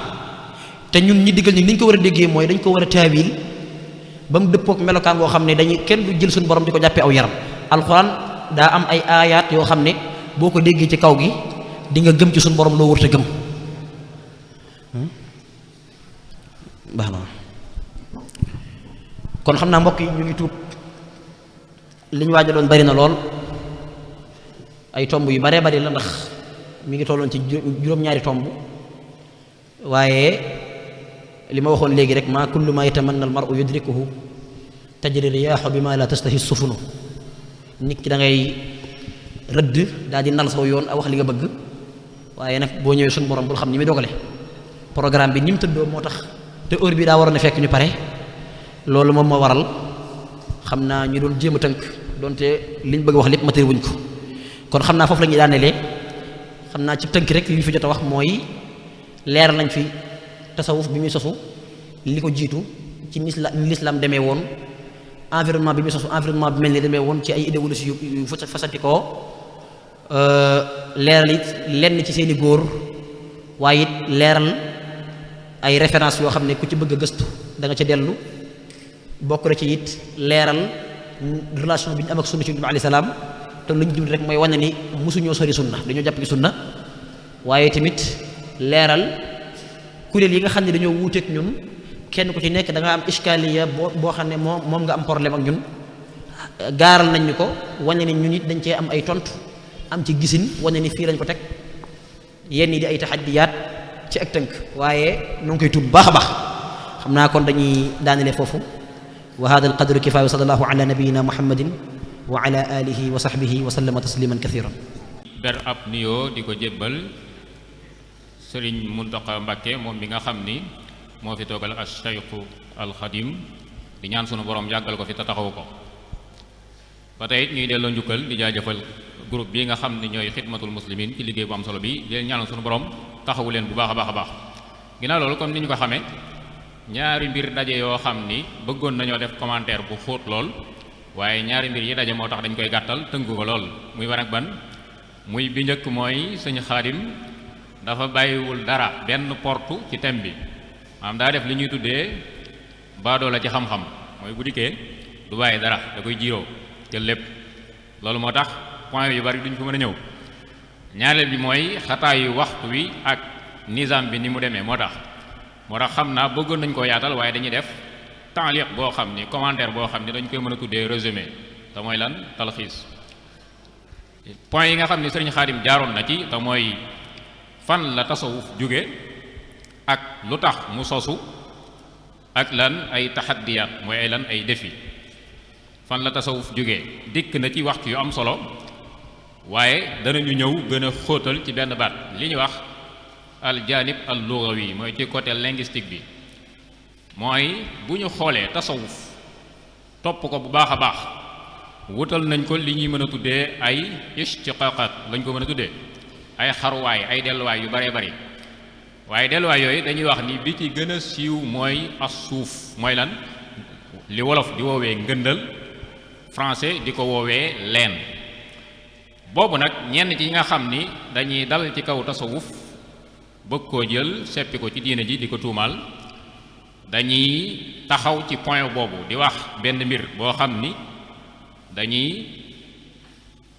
te ñun ñi diggal ñi ni ñu ko war a déggee mooy dañ ko war a taawil ba mu dëppook melokaan boo xam ne dañuy kenn du jël suñu borom di ko jàppee aw yaram alquran daa am ay aayaat yoo xam ne boo ko déggee ci kaw gi di nga gëm ci suñu borom loo wërta gëm baax na kon xam naa mbokk yi ñu ngi tuub li ñu waajaloon bari na lool ay tomb yu baree bari la ndax mi ngi tolloon ci juróom-ñaari tomb waaye li ma waxoon léegi rek ma kullu ma yatamanna al mar'u yudrikuhu tajri riyaahu bi ma la tastahi sufunu nit ki da ngay rëdd daal di nal saw yoon a wax li nga bëgg waaye nag boo ñëwee suñu borom bul xam ni muy dogale programme bi ni mu tëddoo moo tax te heure bi daa waroon a fekk ñu pare loolu moom moo waral xam naa ñu doon jéem a tënk donte liñ bëgg wax lépp matériel wuñ ko kon xam naa foofu la ñuy daanelee xam naa ci tënk rek li ñu fi jot a wax mooy leer nañ fi tasawuf bi muy sosu li ko jiitu ci ni l'islam demee woon environnement bi muy sosu environnement bi mel ni demee woon ci ay idéologie yu fasanti koo leeral it lenn ci seeni góor waaye it leeral ay référence yoo xam ne ku ci bëgg a gëstu da nga ca dellu bokk na ci it leeral relation bi ñu am ak sunna ci Nabi alayhi salaam te lu ñu jublu rek mooy wane ni mosuñoo sori sunna dañoo jàpp ci sunna waaye tamit leeral kuréel yi nga xam ne dañoo wuuteeg ñun kenn ku ci nekk da nga am iskaliya boo xam ne moom nga am problème ak ñun gaaral nañ ñu ko wane ni ñun it dañ cee am ay tontu am ci gisin wane ni fii lañ ko teg yenn yi di ay taxaddiyaat ci ak tënk waaye nu ngi koy tuub baax a baax xam naa kon dañuy daanele foofu wa hada al qadru kifaaya sallallahu ala nabiyina muhammadin wa ala alihi wa sahbihi wa sallama tasliman kathiran ber ab nuyoo di ko jébbal sëriñ Muntaqa Mbàkke moom bi nga xam ni moo fi toogal al Cheikhu al Xadim di ñaan sunu borom yàggal ko fi te taxawu ko ba tey ñuy delloo njukkal di jaajëfal groupe bi nga xam ni ñooy xidmatul muslimin ci liggéey bu am solo bi di leen ñaanal sunu borom taxawu leen bu baax a baax a baax ginnaaw loolu comme ni ñu ko xamee ñaari mbir daje yoo xam ni bëggoon nañoo def commentaire bu xóot lool waaye ñaari mbir yi daje moo tax dañ koy gàttal tënku ko lool muy ban ak ban muy bi njëkk mooy sëñ Xaadim dafa bàyyiwul dara benn portu ci thème bi maanaam daa def li ñuy tuddee baadoo la ci xam-xam mooy bu dikkee du bàyyi dara da koy jiiroo jël lépp loolu moo tax point yu bari duñ ko mën a ñëw ñaareel bi mooy xataayu waxtu wi ak nizam bi ni mu demee moo tax xam naa bëggoon nañ koo yaatal waaye dañuy def taaliq boo xam ni commentaire boo xam ni dañ koy mën a tuddee résumé te mooy lan talxiis point yi nga xam ni sëriñ Xaadim jaaroon na ci te mooy fan la tasawuf jóge ak lu tax mu sosu ak lan ay taxaddiyaat mooy ay lan ay défi fan la tasawuf jóge dikk na ci waxtu yu am solo waaye danañu ñëw gën a xóotal ci benn baat li ñuy wax al janib al lughawi mooy ci côté linguistique bi mooy bu ñu xoolee tasawuf topp ko bu baax a baax wutal nañ ko li ñuy mën a tuddee ay ishtiqaqat lañ ko mën a tuddee ay xaruwaay ay delluwaay yu baree bari waaye delluwaay yooyu dañuy wax ni bi ci gën a siiw mooy as suuf mooy lan li wolof di woowee ngëndal français di ko woowee leen boobu nag ñenn ci nga xam ni dañuy dal ci kaw tasawuf bëgg koo jël seppi ko ci diine ji di ko tuumaal dañuy taxaw ci point boobu di wax benn mbir boo xam ni dañuy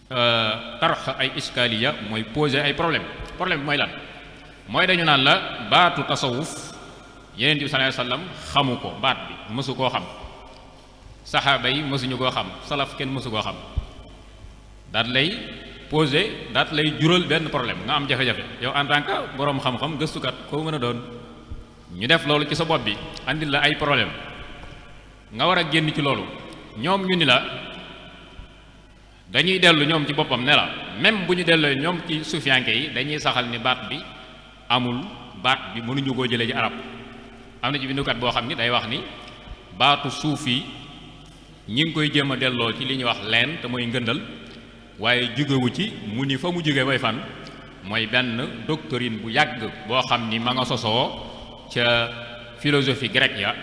tarx ay iskaliya mooy poser ay problème bi mooy lan mooy dañu naan la baatu tasawuf Yonent bi sallallahu alayhi wasallam xamu ko baat bi mësu koo xam saxaaba yi mësuñu koo xam salaf kenn mësu koo xam daat lay poser daat lay jural benn problème nga am jafe-jafe yow en tant que boroom xam-xam gëstukat koo mën a doon ñu def loolu ci sa bopp bi andil la ay problème nga war a génn ci loolu ñoom ñu ni la dañuy dellu ñoom ci boppam ne la même bu ñu delloo ñoom ci sufiyanke yi dañuy saxal ni baat bi amul baat bi mënuñu koo jëlee ci arab am na ci bindukat boo xam ni day wax ni baatu suufi ñi ngi koy jéem a delloo ci li ñuy wax leen te mooy ngëndal waaye jógewu ci mu ni fa mu jóge way fan mooy benn doctrine bu yàgg boo xam ni ma nga sosoo ca philosophie grecque ya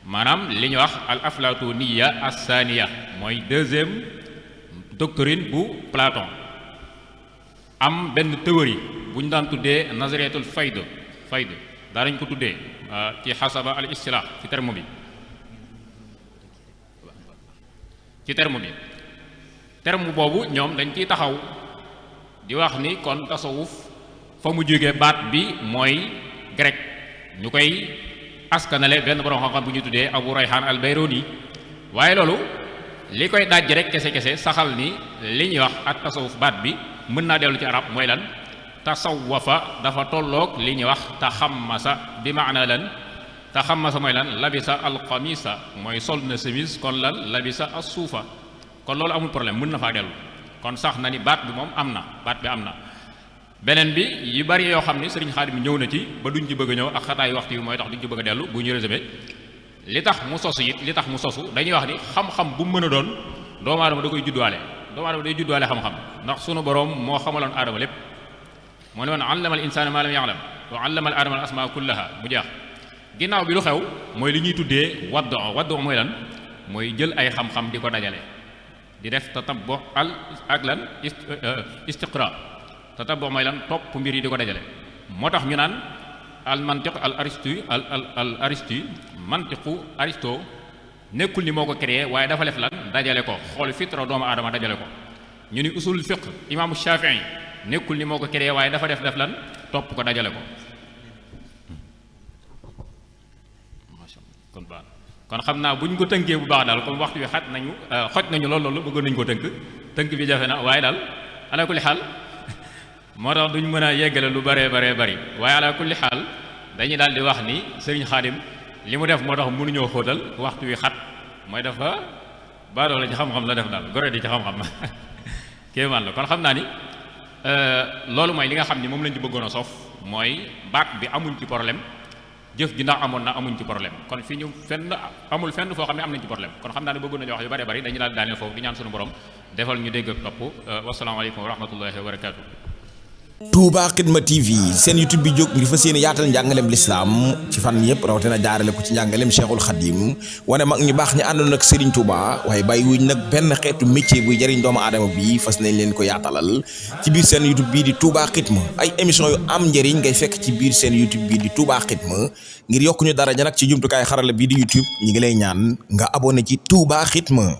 maanaam li ñuy wax al aflatoniya as-saniya mooy deuxième doctrine bu Platon am benn théorie bu ñu daan tuddee nazariyatul fayd daa dañ ko tuddee ci xasaba al istilah ci terme bi terme boobu ñoom dañ ciy taxaw di wax ni kon tasawuf fa mu jógee baat bi mooy grec ñu koy askanale benn borom xam-xam bu ñu tuddee Abu Rayhan al-Bayruni waaye loolu li koy dajj rek kese saxal ni li ñuy wax ak tasawuf baat bi mën naa dellu ci arab mooy lan tasawafa dafa tolloog li ñuy wax taxammasa bi maana lan taxammasa mooy lan labisa alxamisa mooy sol na chemise kon lan labisa as-suufa kon loolu amul problème mën na faa dellu kon sax na ni baat bi moom am na baat bi am na beneen bi yu bari yoo xam ni sëriñ Xaadim ñëw na ci ba duñ ci bëgg a ñëw ak xataay waxtu yi mooy tax duñ ci bëgg a dellu bu ñu résumé li tax mu sosu dañuy wax ni xam-xam bu mu mën a doon doomu aadama da koy judduwaale doomu aadama day judduwaale xam-xam ndax sunu borom moo xamaloon aadama lépp moo ne woon allama al insaana maa lam ya'lam wa allama al aadama al asmaa kullaha mu jeex ginnaaw bi lu xew mooy li ñuy tuddee waddu mooy lan mooy jël ay xam-xam di ko dajale di def tatabbu ak lan istiqra tatabbu mooy lan topp mbir yi di ko dajale moo tax ñu naan al mantiq al aristu mantiqu aristo nekkul ni moo ko créé waaye dafa def lan dajale ko xool fitra doomu aadama dajale ko ñu ni usul fiqh imaamu Shafii nekkul ni moo ko créé waaye dafa def lan topp ko dajale ko kon xam naa bu ñu ko tënkee bu baax daal comme waxtu wi xoj nañu loolu bëggoon nañu ko tënk bi jafe na waaye daal ala kulli xaal moo tax duñ mën a yeggale lu bëree bëri waaye ala kulli xaal dañuy daal di wax ni Sëriñ Xaadim li mu def moo tax mënuñoo xóotal waxtu wi xat mooy dafa baadoo la ci xam-xam la def daal gore di ci xam-xam kéemaan la kon xam naa ni loolu mooy li nga xam ni moom lañ ci bëggoon a sof mooy baat bi amuñ ci problème jëf ji ndax amoon na amuñ ci problème kon fii ñu amul fenn foo xam ne am nañ ci problème kon xam naa ne bëggoon nañu wax yu bëree bëri dañu daal daaneel foofu di ñaan suñu borom defal ñu dégg ak topp wasalaamaaleykum wa rahmatullahi wa barakaatu. Touba Xidma TV seen YouTube bi jóg ngir fas yéene yaatal njàngaleem lislaam ci fan yëpp rawatina jaarale ko ci njàngaleem Cheikhul Khadim wane mag ñu baax ñi àndoon ak Serigne Touba waaye bàyyi wuñ nag benn xeetu métier buy jëriñ doomu aadama bi fas nañ leen ko yaatalal ci biir seen YouTube bii di Touba Xidma ay émission yu am njëriñ ngay fekk ci biir seen YouTube bii di Touba Xidma ngir yokk ñu daraja nag ci jumtukaay xarala bii di YouTube ñi ngi lay ñaan nga abonné ci Touba Xidma.